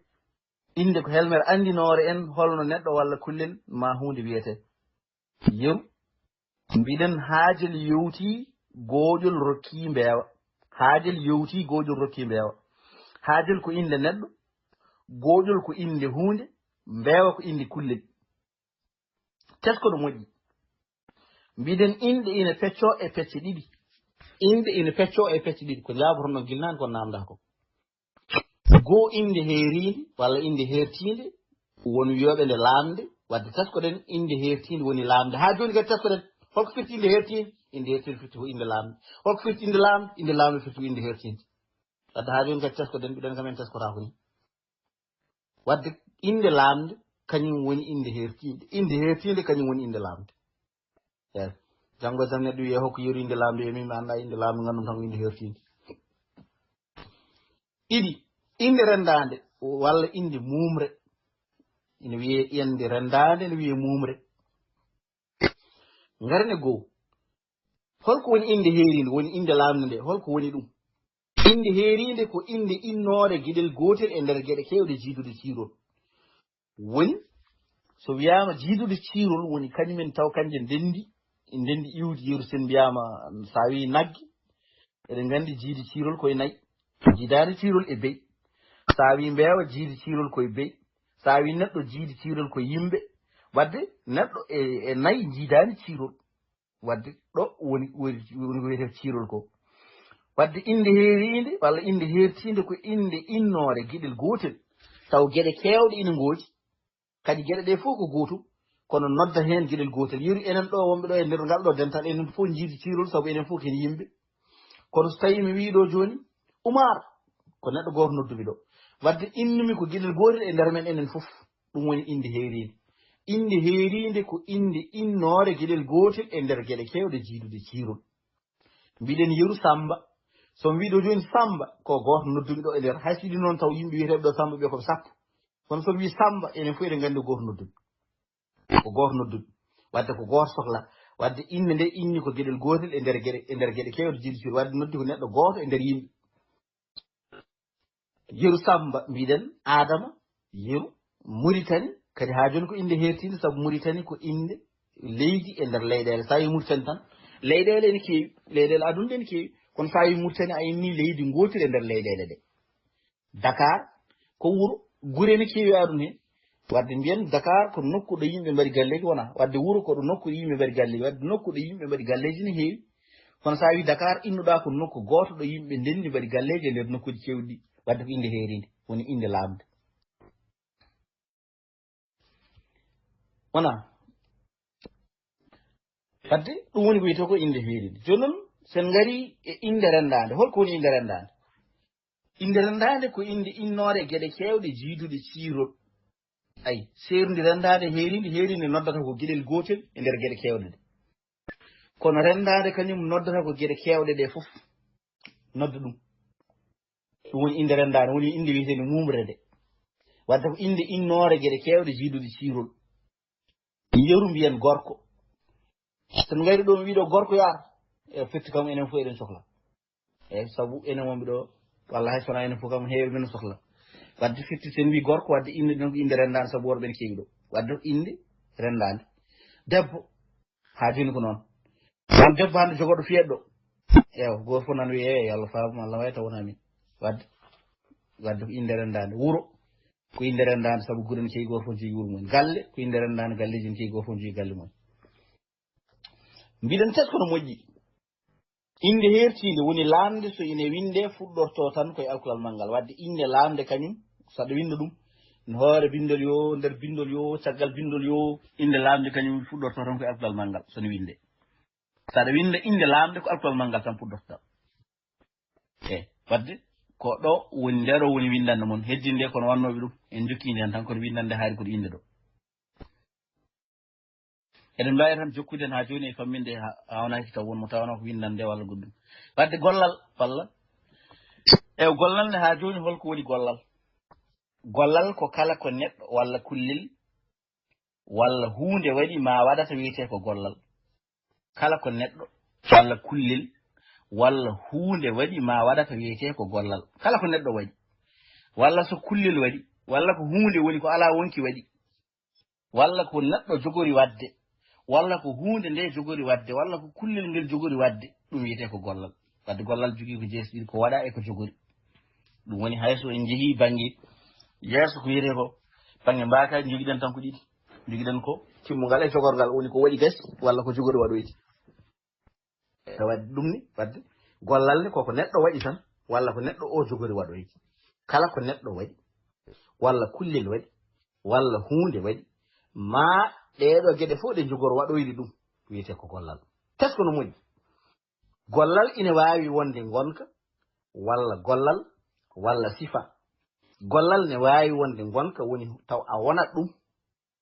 Innde ko helmere anndinoore en holno neɗɗo walla kullel ma huunde wiyetee. Yeru, mbiɗen haajel yewti gooƴol rokki mbeewa. Haajel yewti gooƴol rokki mbeewa. Haajel ko innde neɗɗo, gooƴol ko innde huunde, mbeewa ko innde kullel. Tesko no moƴƴi. Mbiɗen inɗe ina peccoo e pecce ɗiɗi. Inɗe ina peccoo e pecce ɗiɗi. Ko njaabotoɗon gila naane ko namdaa ko. Goo innde heeriinde walla innde heertiinde, won wiyooɓe nde laamnde, wadde teskoɗen innde heertiinde woni laamnde. Haa jooni kadi teskoɗen, holko firti innde heertiinde? Innde heertiinde firti ko innde laamnde. Holko firti innde laamnde? Innde laamnde firti ko innde heertiinde. Wadde haa jooni kadi teskoɗen, mbiɗen kam en teskotaako ni. Wadde innde laamnde, kañum woni innde heertiinde. Innde heertiinde, kañum woni innde laamnde. Eey. Janngo e jam neɗɗo wiyee hokko yeru innde laamnde, e min mi anndaa innde laamnde, nganndu tan ko innde heertiinde. Ɗiɗi, innde renndaande walla innde muumre. Ina wiyee innde renndaande, ina wiyee muumre. Ngaren e goo. Holko woni innde heeriinde, woni innde laamnde nde? Holko woni ɗum? Innde heeriinde ko innde innoore geɗel gootel e nder geɗe keewɗe jiidude ciirol. Woni, so wiyaama jiidude ciirol, woni kañum en taw kanje ndenndi, ndenndi iwdi yeru sen mbiyaama, so a wii nagge, eɗen nganndi jiidi ciirol koye nayi, jiidaani ciirol e beyi. So a wii mbeewa, jiidi ciirol koye beyi. So a wii neɗɗo, jiidi ciirol koye yimɓe. Wadde neɗɗo e, e nayi jiidaani ciirol. Wadde ɗo woni, woni, woni ko wiyetee ciirol ko. Wadde innde heeriinde walla innde heertiinde ko innde innoore geɗel gootel, taw geɗe keewɗe ina ngoodi, kadi geɗe ɗe fof ko gootum, kono nodda heen geɗel gootel. Yeru enen ɗo wonɓe ɗo e nder ngal ɗo dental, enen fof njiidi ciirol, sabu enen fof ko en yimɓe. Kono so tawii mi wii ɗo jooni, Umar, ko neɗɗo gooto noddumi ɗo. Wadde innumi ko geɗel gootel e nder men enen fof. Ɗum woni innde heeriinde. Innde heeriinde ko innde innoore geɗel gootel e nder geɗe keewɗe jiidude ciirol. Mbiɗen yeru Samba. So mi wii ɗo jooni Samba, ko gooto noddumi ɗo e nder. Hay so ɗi noon taw yimɓe wiyeteeɓe ɗo Samba ɓe ko ɓe sappo. Kono so mi wii Samba, enen fof eɗen nganndi ko gooto noddumi. Ko gooto noddumi. Wadde ko gooto sohla. Wadde innde nde inni ko geɗel gootel e nder geɗe, e nder geɗe keewɗe jiidude ciirol. Wadde noddi ko neɗɗo gooto e nder yimɓe. Yeru Samba, mbiɗen Adama, yeru Muritani, kadi haa jooni ko innde heertiinde, sabu Muritani ko innde leydi e nder leyɗeele. So a wii Muritani tan, leyɗeele ene keewi, leyɗeele aduna ɗe ene keewi. Kono so a wii Muritani, a inni leydi ngootiri e nder leyɗeele ɗe. Dakar ko wuro, gure ene keewi e aduna heen. Wadde mbiyen Dakar ko nokku ɗo yimɓe mbaɗi galleeji wonaa. Wadde wuro ko ɗo nokku ɗo yimɓe mbaɗi galleeji. Wadde nokku ɗo yimɓe mbaɗi galleeji ne heewi. Kono so a wii Dakar, innuɗaa ko nokku gooto ɗo yimɓe ndenndi mbaɗi galleeji e nder nokkuuji keewɗi ɗi. Wadde ko innde heeriinde, woni innde laamnde. Wonaa? Wadde ɗum woni ko wiyetee ko innde heeriinde. Jooni noon, Sen ngari e innde renndaande, hol ko woni innde renndaande? Innde renndaande ko innde innoore e geɗe keewɗe jiiduɗe ciirol. Ay, seerndi renndaande heerindi, heerindi noddata ko geɗel gootel e nder geɗe keewɗe ɗe. Kono renndaande kañum noddata ko geɗe keewɗe ɗe fof. Nodda ɗum. Ɗum woni innde renndaande, woni innde wiyeteende mumre nde. Wadde ko innde innoore geɗe keewɗe jiiduɗe ciirol. Yeru mbiyen gorko. So en ngari ɗo, mi wiɗo gorko yaar. E firti kam enen fof eɗen sohla. E sabu enen wonɓe ɗo, walla hay sona enen fof kam heewi men sohla. Wadde firti sen mbi gorko, wadde innde ɗon ko innde renndaande sabu worɓe ene keewi ɗo. Wadde ko innde renndaande. Debbo, haa jooni ko noon. Kono debbo hannde jogooɗo fiyeɗɗo. Eewa, gooto fof nan wiya, "Eewa, yo Allah faabu, Allah wawi taw wonaa min." Wadde, wadde ko innde renndaande. Wuro, ko innde renndaande sabu gure ene keewi, gooto fof jogii wuro mum. Galle, ko innde renndaande, galleeji ene keewi, gooto fof jogii galle mum. Mbiɗen teskoo no moƴƴi. Innde heertiinde woni laamnde, so ine winndee, fuɗɗortoo tan ko e alkulal manngal. Wadde innde laamnde kañum, so aɗa winnda ɗum, no hoore binndol yoo, nder binndol yoo, caggal binndol yoo, innde laamnde kañum fuɗɗortoo tan ko e alkulal manngal, so ine winndee. So aɗa winnda innde laamnde, ko alkulal manngal tan fuɗɗortoo. E, wadde, ko ɗo woni, nde ɗo woni winndannde mon. Heddii nde, kono wannooɓe ɗum, en njokkii ndeen tan, kono winndannde haari ko ɗo innde ɗo. Eɗen mbaawi tan jokkude haa jooni e famminde ha, haa wonaa hikka won mo tawanoo ko winndannde walla goɗɗum. Wadde gollal, walla? E gollal ne haa jooni, hol ko woni gollal? Gollal ko kala ko neɗɗo walla kullel walla huunde waɗi maa waɗata wiyetee ko gollal. Kala ko neɗɗo walla kullel walla huunde waɗi maa waɗata wiyetee ko gollal. Kala ko neɗɗo waɗi, walla so kullel waɗi, walla ko huunde woni ko alaa wonki waɗi, walla ko neɗɗo jogori waɗde, walla ko huunde nde jogori waɗde, walla ko kullel ngel jogori waɗde, ɗum wiyetee ko gollal. Wadde gollal jogii ko jeesi ɗiɗi, ko waɗa e ko jogori. Ɗum woni hay so en njehii bannge yeeso ko wiyetee ko bannge mbaakaaji, njogiɗen tan ko ɗiɗi. Njogiɗen ko timmungal e jogorgal, woni ko waɗi gasi, walla ko jogori waɗoyde. E wadde ɗum ni, wadde gollal ne koko neɗɗo waɗi tan, walla ko neɗɗo o jogori waɗoyde. Kala ko neɗɗo waɗi, walla kullel waɗi, walla huunde waɗi, maa ɗeeɗo geɗe fof ɗe jogoro waɗoyde ɗum, wiyetee ko gollal. Tesko no moƴƴi. Gollal ine waawi wonde ngonka, walla gollal, walla sifa. Gollal ne waawi wonde ngonka, woni taw a wonat ɗum,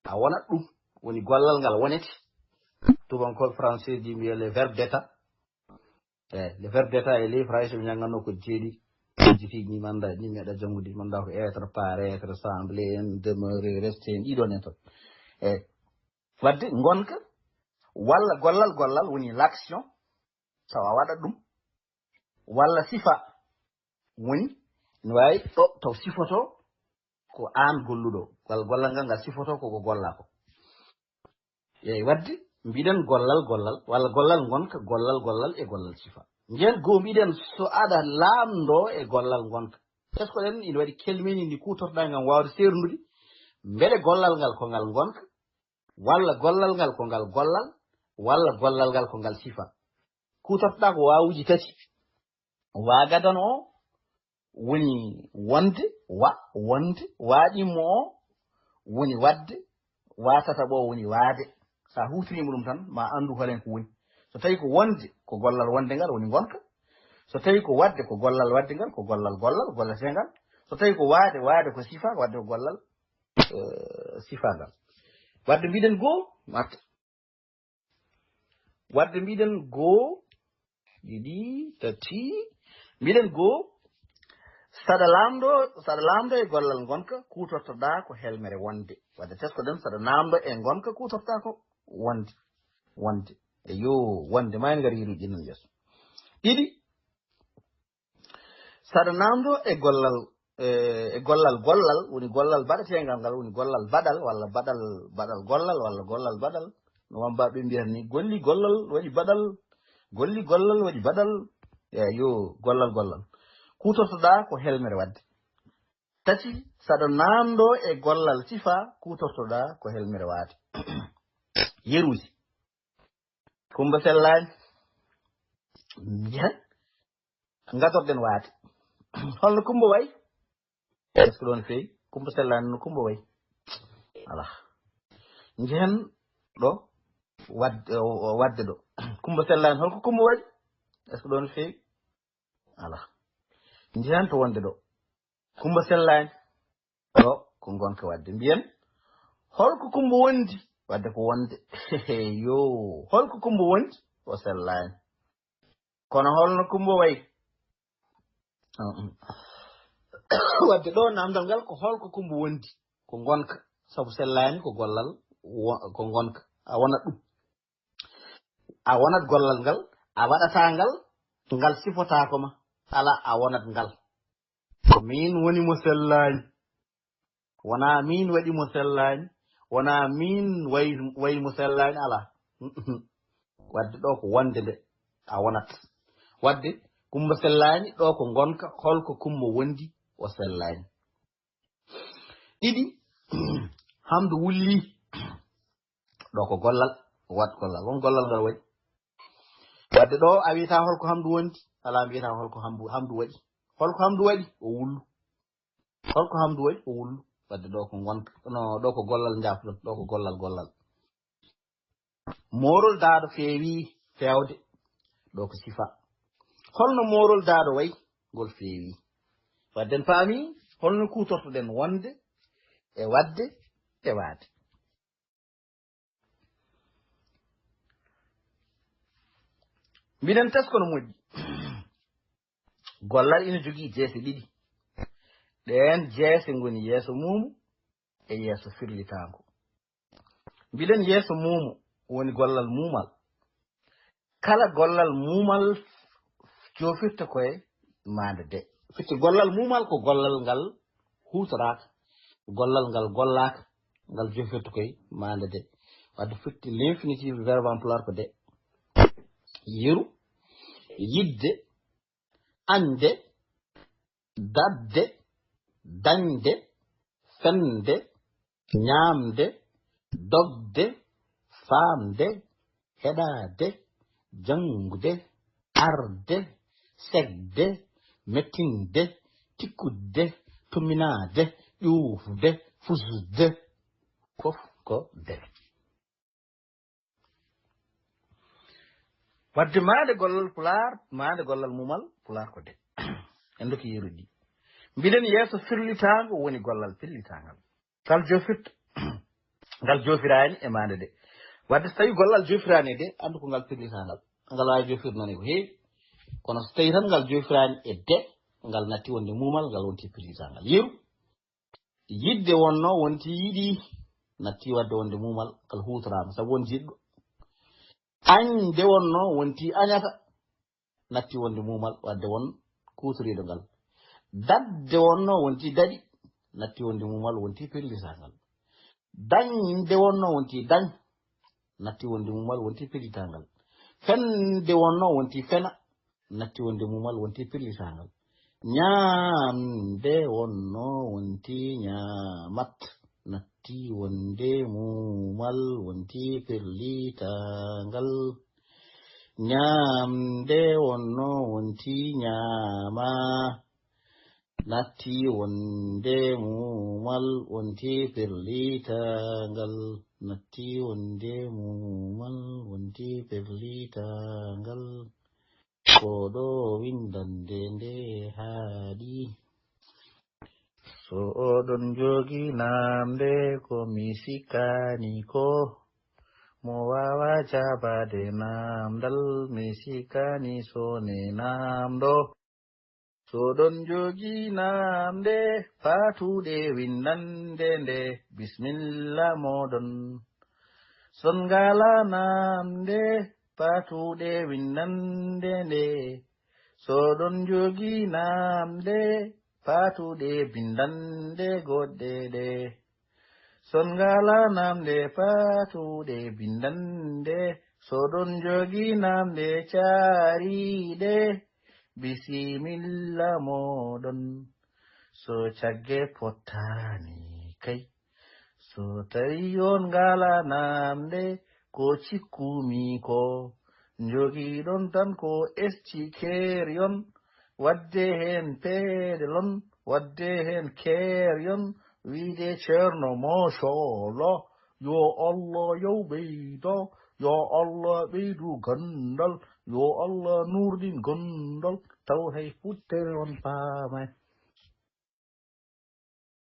a wonat ɗum, woni gollal ngal wonete. Tubankooɓe français ji mbiya le verbe d'être. Eyi, le verbe d'être e ley français ɓe njannganno ko jeeɗi. Jiti ni manda ni meɗa janngude, manda ko être, paraître, sembler, en demeurer, rester, en ɗiɗon en toon. Eyi, wadde ngonka, walla gollal, gollal woni l'action, tawa a waɗat ɗum, walla sifa, woni no waawi ɗo taw sifoto ko aan golluɗo, walla gollal ngal ngal sifoto ko ko gollaa ko. Eyi, wadde mbiɗen gollal, gollal, walla gollal ngonka, gollal, gollal e gollal sifa. Njehen goo mbiɗen so aɗa laamndoo e gollal ngonka. Tesko ɗen ina waɗi kelmeni ndi kuutorɗaa ngam waawde seerndude, mbele gollal ngal ko ngal ngonka, walla gollal ngal ko ngal gollal, walla gollal ngal ko ngal sifa. Kuutortoɗaa ko waawuuji tati. Waa gadano o woni wonde, wa, wonde, waa ɗimmo o woni waɗde, waa tataɓo o woni waade. So a huutoriima ɗum tan, ma anndu hol heen ko woni. So tawii ko wonde, ko gollal wonde ngal woni ngonka. So tawii ko waɗde, ko gollal waɗde ngal, ko gollal, gollal, golletee ngal. So tawii ko waade, waade ko sifa, waɗde ko gollal, eh, sifa ngal. Wadde mbiɗen goo, mat-, wadde mbiɗen goo, ɗiɗi, tati, mbiɗen goo, saɗa laamndo, saɗa laamndo e gollal ngonka, kuutortoɗaa ko helmere wonde. Wadde tesko ɗen, saɗa laamndo e ngonka, kuutortoɗaa ko wonde. Wonde. Eyo, wonde, ma en ngari yeru ƴinnan yeeso. Ɗiɗi, saɗa laamndo e gollal, e, e gollal gollal, woni gollal baɗeteengal ngal, woni gollal baɗal, walla baɗal, baɗal gollal, walla gollal baɗal. No wambaaɓe mbiyata ni, golli gollal waɗi baɗal, golli gollal waɗi baɗal. Eyo, gollal gollal. Kuutortoɗaa ko helmere waɗde. Tati, saɗa laamndo e gollal sifa, kuutortoɗaa ko helmere waade. Yeruuji. Kumba sellaani. Njehen. Ngatorɗen waade. Holno Kumba wayi? Est-ce que ɗoon feewi? Kumba sellaani no Kumba wayi? Alaa. Njehen ɗo waɗde, o, o waɗde ɗo. Kumba sellaani, holko Kumba waɗi? Est-ce que ɗon feewi? Ala. Njiyan to wonde ɗo. Kumba sellaani. Ɗo ko ngonka wadde. Mbiyen, holko Kumba wondi? Wadde ko wonde. Yo, holko Kumba wondi? O sellaani. Kono holno Kumba wayi? Wadde ɗo namdal ngal ko holko Kumba wondi? Ko ngonka. Sabu sellaani ko gollal, wo-, ko ngonka. A wonat ɗum. A wonat gollal ngal, a waɗataa ngal, ngal sifotaako ma. Ala, a wonat ngal. Ko miin woni mo sellaani. Wonaa miin waɗi mo sellaani. Wonaa miin wayi, wayi mo sellaani. Ala. Wadde ɗo ko wonde nde a wonat. Wadde Kumba sellaani, ɗo ko ngonka, holko Kumba wondi, o sellaani. Ɗiɗi, Hamdu wulli. Ɗo ko gollal, wat gollal. Won gollal ngal waɗi. Wadde ɗo a wiyata holko Hamdu wondi, ala mbiyata holko Hamdu, Hamdu waɗi. Holko Hamdu waɗi, o wullu. Holko Hamdu waɗi, o wullu. Wadde ɗo ko ngonka, no, ɗo ko gollal njaafoɗon, ɗo ko gollal, gollal. Moorol daaɗo feewi feewde, ɗo ko sifa. Holno moorol daaɗo wayi, ngol feewi. Wadde en paami holno kuutortoɗen wonde e wadde e waade. Mbiɗen tesko no moƴƴi. Gollal ina jogii jeese ɗiɗi. Ɗeen jeese ngoni yeeso muumu e yeeso firlitaango. Mbiɗen yeeso muumu woni gollal muumal. Kala gollal muumal joofirta ko e maande de. Firti gollal muumal ko gollal ngal huutoraaka, gollal ngal gollaaka, ngal joofirta ko e maande de. Wadde firti l'infinitif verbe en pulaar ko de. Yeru, yiɗde, añde, daɗde, dañde, fende, ñaamde, dogde, faamde, heɗaade, janngude, arde, segde, mettinde, tikkudde, tumminaade, ƴuufde, fusde, fof ko de. Wadde maande gollal pulaar, maande gollal mumal pulaar ko de. En ndokki yeru ɗi. Mbiɗen yeeso firlitaango woni gollal firlitaangal. Ngal joofirta, ngal joofiraani e maande de. Wadde so tawi gollal joofiraani e de, anndu ko ngal firlitaangal. Ngal waawi joofirde noon e ko heewi. Kono so tawi tan ngal joofiraani e de, ngal natti wonde mumal, ngal wonti firlitaangal. Yeru. Yiɗde wonno wonti yiɗi, natti wadde wonde mumal, kala huutoraama, sabu won jiɗɗo. Añde wonno wonti añata, natti wonde mumal, wadde won kuutoriiɗo ngal. Daɗde wonno wonti daɗi, natti wonde mumal, wonti pellitaa ngal. Dañde wonno wonti dañ, natti wonde mumal, wonti pellitaa ngal. Fende wonno wonti fena, natti wonde mumal, wonti pellitaa ngal. Ñaamde wonno wonti ñaamat, natti wonde mumal, wonti pellitaa ngal. Ñaamde wonno wonti ñaama, natti wonde mumal, wonti pellitaa ngal. Natti wonde mumal, wonti pellitaa ngal. Ko ɗo winndannde nde haaɗi. So oɗon njogi naamnde ko mi sikkaani ko mo waawa jaabaade naamndal, mi sikkaani so ne naamndo. So oɗon njogi naamnde paatuɗe winndannde nde, bismilla mooɗon. Son ngala naamnde paatuɗe winndannde nde, so oɗon njogi naamnde paatuɗe binndannde goɗɗe ɗe. Son ngala naamnde paatuɗe binndannde, so oɗon njogi naamnde caariiɗe, bisimilla mooɗon. So cagge pottaani kay, so tawi on ngala naamnde, ko cikkumi ko njogiɗon tan ko estikeriyon, wadde heen peedelon, wadde heen keeriyon, wiide ceerno, machallah, yo Allah yow ɓeydo, yo Allah ɓeydu ganndal, Yo Allah nuurɗin gondol, taw hay futtere on paamay.